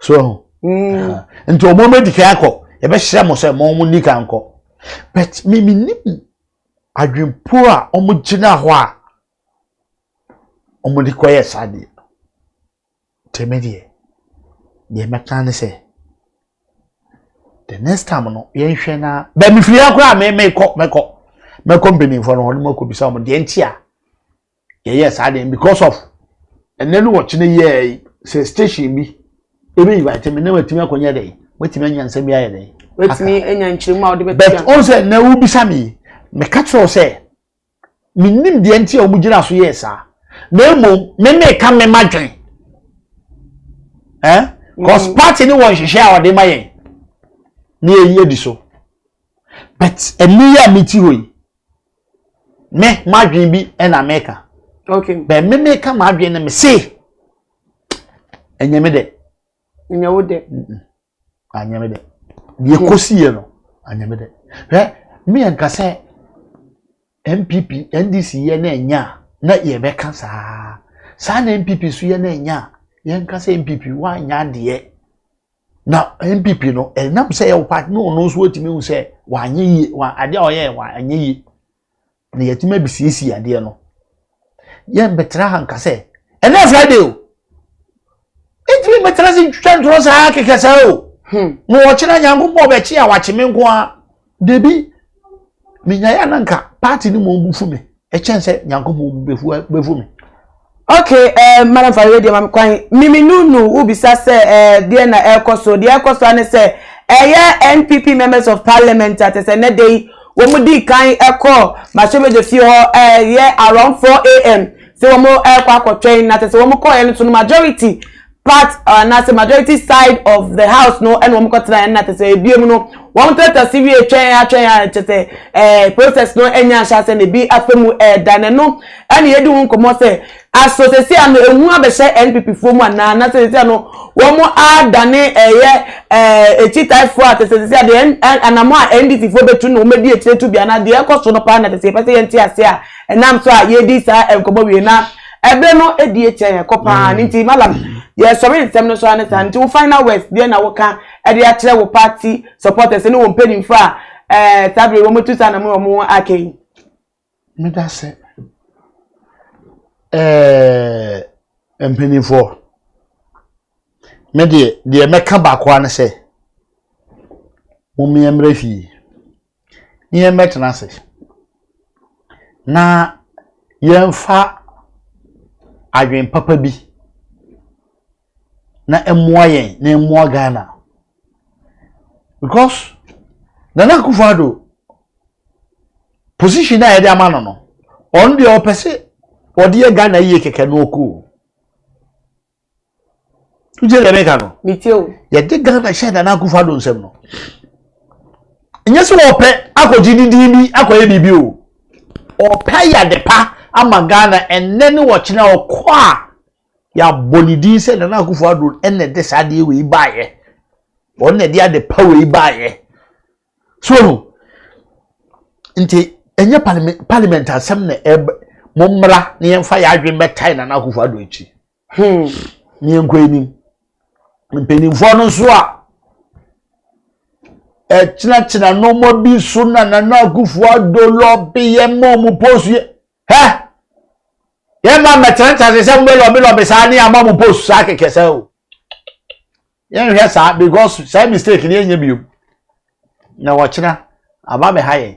So ɛho. Mm. Nti wɔn adi kan akɔ. Yɛbɛhyɛ mo sɛ mo wɔn ni kan kɔ. But mi mi nim adwempo a wɔn gyina hɔ a wɔn de kɔyɛ saa deɛ. Nti me deɛ, deɛ mɛka ne sɛ, the next time no yɛnhwɛ na bɛn mefiri ha koraa me mekɔ mɛkɔ mɛkɔ mpanimfoɔ no hɔ no mɛkɔ bisa wɔn deɛ nti a yɛyɛ saa deɛ because of ɛnɛ no wɔkyene yɛɛ sɛ station bi ebi invite me na watumi akɔnyɛ dɛ watumi anya nsɛm bi ayɛ dɛ. Watumi anya nkyerɛmu a wɔde bɛto but ɔn sɛ na wobisa me meka kyerɛ wo sɛ Mennim deɛ nti a wɔgyina so yɛɛ saa. Na mmom, me meka me madwen. Eh? Cause mm. party ne wɔ nhyehyɛ a wɔde ma yɛn. Ne yɛyi adi so. But ɛnne yi a meti hɔ yi, me madwen bi ɛna meka. Okay. But me meka madwen no me se, ɛnyɛ me dɛ. Nyɛ wo dɛ. Anyɛ me dɛ. Deɛ hmm. kɔsi yɛ no, anyɛ me dɛ. Hwɛ, me yɛ nka sɛ NPP, NDC yɛ na ɛnyɛ a, na yɛbɛka saa. Saa na NPP so yɛ na ɛnyɛ a, yɛnka sɛ NPP woanyɛ adeɛ. Na NPP no, ɛnam sɛ yɛwɔ party na ɔno nso watumi hu sɛ wanyɛ yie, adeɛ a ɔyɛ wanyɛ yie. Na yɛatumi abɛsiesie adeɛ no. Yɛn bɛtena ha nka sɛ ɛnɛ Friday o. Ntumi bɛtena se ntwitwa ntorɔ saa kɛkɛ saa o. Hmm. Na ɔkyena Nyankopɔn bɛkye a wakye me nko ara. Debi menyaeɛ a na nka party no mu ɔbu fu me ɛkyɛn sɛ Nyankopɔn bu bɛfu me. Okay, eh, Madam Fariwe deɛ ma kwan. Mimi Nunu wobisa sɛ eh, deɛ na ɛrekɔ so. Deɛ ɛrekɔ so ne sɛ ɛyɛ NPP members of parliament a te sɛ nnɛ da yi wɔn di kan kɔ Mahyɛbadwa fie hɔ ɛyɛ around 4 am sɛ wɔn ɛrekɔ akɔtwɛn na te sɛ wɔn kɔɔɛ no so no majority part anaasɛ majority side of the house no ɛna wɔn kɔtena ɛna te sɛ ebiem no wɔn tɛtɛ si wie twɛn atwɛn a kyɛ sɛ ɛɛ process no ɛnya ahyɛ asɛ na ebi afɛ mu ɛɛda na ɛno ɛna yɛdi ho nkɔmɔ sɛ aso sɛsi ano ehu abɛhyɛ NPP foɔ mu anaa na sɛsi ano wɔn adane ɛyɛ ɛɛ ekyitaifoɔ a te sɛ sɛsi adeɛ anamɔ a NDC foɔ bɛtu na wɔn adi akyire tu bi anaa deɛ ɛkɔ so no paa na te sɛ yɛpɛ sɛ yɛn ti ase a ɛnam so a yɛdi saa nkɔmɔ wie na. Ɛberɛ no adi atia yɛn kɔ paa ne nti malam yɛsɔre nsɛm no so ara ne saa nti wo final words deɛ na woka ɛde akyerɛ wo party supporters ne wɔn mpanimfoɔ a ɛɛ saa bere wɔn atu saa na mo wɔn aka yi. Meda sɛ ɛɛ mpanimfoɔ me deɛ deɛ mɛka baako ara ne sɛ mo mmea fie. na yɛmmɛtena ase na yɛmfa adwene papa bi na ɛmmoa yɛn na ɛmmoa Ghana because Nana Akufo-Addo position a yɛde ama no no ɔno deɛ ɔpɛ sɛ ɔde yɛ Ghana yie kɛkɛ na ɔkɔ o. Wogye deɛ meka no? Metie o. Yɛde Ghana hyɛ Nana Akufo-Addo nsam no. Nyɛ sɛ wɔpɛ akɔgye ne din bi akɔyɛ biribi o. Ɔpɛ ayɛ ade pa ama Ghana ɛnnɛ ne wɔkyena ɔkɔ a yɛabɔ ne din sɛ Nana Akufo-Addo ɛna ɛde saa adeɛ wei baeɛ. Ɔno na ɛde ade pa wei baeɛ. So no nti ɛnyɛ parliament parliament asɛm na ɛbɛ mo mmra na yɛmfa yɛn adwene bɛtae Nana Akufo-Addo akyi. Hmm. Ne yɛnkɔ anim. Mpanimfoɔ no nso a ɛkyinakyina nneɛma bi so na Nana Akufo-Addo lɔbe yɛn ma wɔn post yɛ hɛ yɛn ma mmɛtenatena ase sɛ mo bɛ lɔbe lɔbe saa ne ama mo post saa kɛkɛ sɛ o yɛnhwɛ saa because saa mistake ne yɛnyɛ bio na wɔkyena aba bɛha yɛn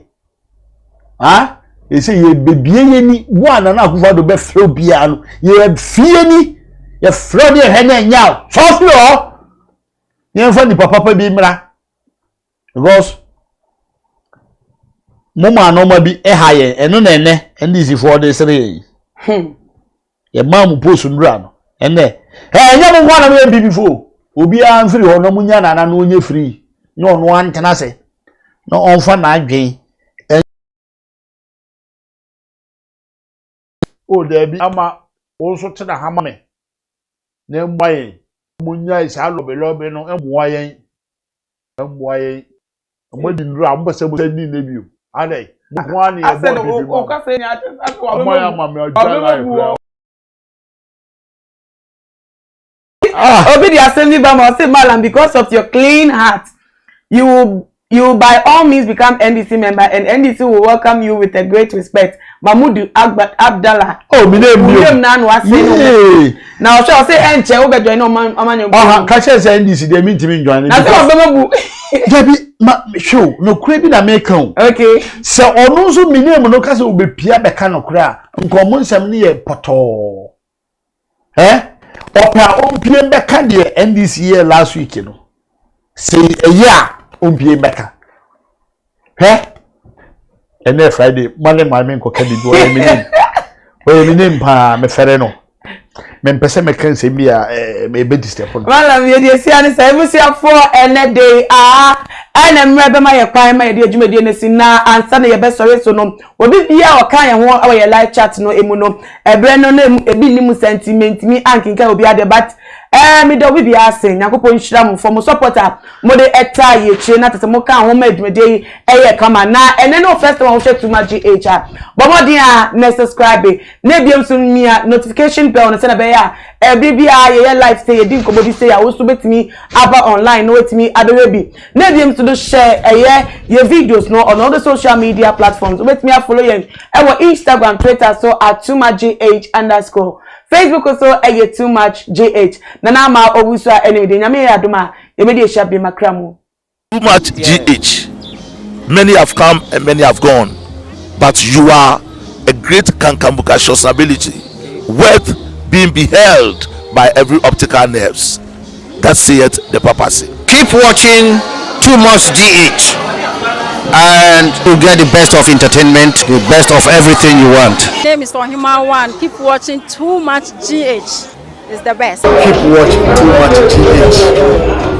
ha ɛsɛ yɛbɛbie yɛ ni wo a Nana Akufo-Addo bɛfrɛ obiara no yɛfie yɛ ni yɛfrɛ ne yɛhwɛ ne ɛnyɛ a sɔfiri hɔ yɛmfa nipa papa bi mmra because mo maa nneɛma bi ɛha yɛn ɛno na ɛnɛ NDC foɔ de sere yɛn yi Hmm. Yɛmaa mo post nnura no. Ɛnɛ, ɛnyɛ mo nko ara na moyɛ NPP fo. Obiara mfiri hɔ na monya nana na ɔnyɛ free na ɔno antena ase na ɔmfa n'adwen. O daabi ama wo nso tena ha ma me na mmoa yɛn. Monyae saa lɔbelɔbe no mmoa yɛn. Mmoa yɛn. Mo adi nnura a mo pɛ sɛ mo sɛ ni nne bio. Adɛn? Mo nko ara na yɛbɔ npp ma mo. Ɔmo ayɛ ama me agya life koraa. Ah. Obi di asɛm bi ba ma ɔse Malam because of your clean heart you will you will by all means become NDC member and NDC will welcome you with a great respect. Mamudu Agba Abdallah. Oh, mi name bio. Name na ano ase no. Na ɔhwɛ ɔse ɛnkyɛ wo bɛ join ɔman ɔman yɛn. Ɔha ka kyerɛ sɛ NDC deɛ mi ntumi njoin. Na sɛ ɔbɛma bu. Dabi ma hwɛ o nokorɛ bi na meka o. Okay. Sɛ ɔno nso mi name no ka sɛ ɔbɛpia bɛka nokorɛ a nka ɔmo nsɛm no yɛ pɔtɔɔ. Ɛ ɔpɛ a ɔmpie mbɛka deɛ NDC yɛ last week no. Sɛ ɛyɛ a ɔmpie mbɛka. Hwɛ ɛnɛ Friday ma ne maame nkɔka biribi ɔyɛ me name ɔyɛ me name paa mefɛre no mempɛ sɛ mɛka nsɛm bi a ɛbɛ disturb no. Malam yɛde asia ne sɛ abusuafoɔ ɛnɛ de aa ɛna mmerɛ bɛma yɛ kwan ma yɛde adwumadie no si na ansa na yɛbɛsɔre so no obi bia ɔka yɛn ho wɔ yɛ live chat no emu no ɛberɛ no na ebi nni mu sɛ nti mentumi ankenkan obi adeɛ but ɛɛ meda obi bia ase Nyankopɔn nhyira mo for mo support a Mode taa yɛ akyire na kyerɛ sɛ mokaa ho ma dwumadie yi yɛ kama. Na ɛnɛ ne wo first time a wohwɛ Too Much GH a, bɔ mmɔden a na subscribe na ebiem nso mia notification bell no sɛdeɛ ɛbɛyɛ a ɛberɛ biara yɛyɛ live sei, yɛdi nkɔmmɔ bi sei a, wo nso wobɛtumi aba online na woatumi abɛhwɛ bi. Na ebiem nso no hyɛ ɛyɛ yɛ videos no on all the social media platforms. Wobɛtumi afollow yɛn ɛwɔ Instagram, Twitter so at Too Much GH underscore. Facebook nso ɛyɛ Too Much GH. Nana Ama Owusu a ɛne me deɛ Nyame yɛ adom a Yɛbɛdi ahyia bio makra mu. Too much GH many have come and many have gone but you are a great kankambukacious ability worth being beheld by every optical nerves that saith the papacy. Keep watching Too Much GH and you get the best of entertainment, the best of everything you want. Name is Ohima One. Keep watching Too Much GH. Is the best. Keep watching Too Much GH.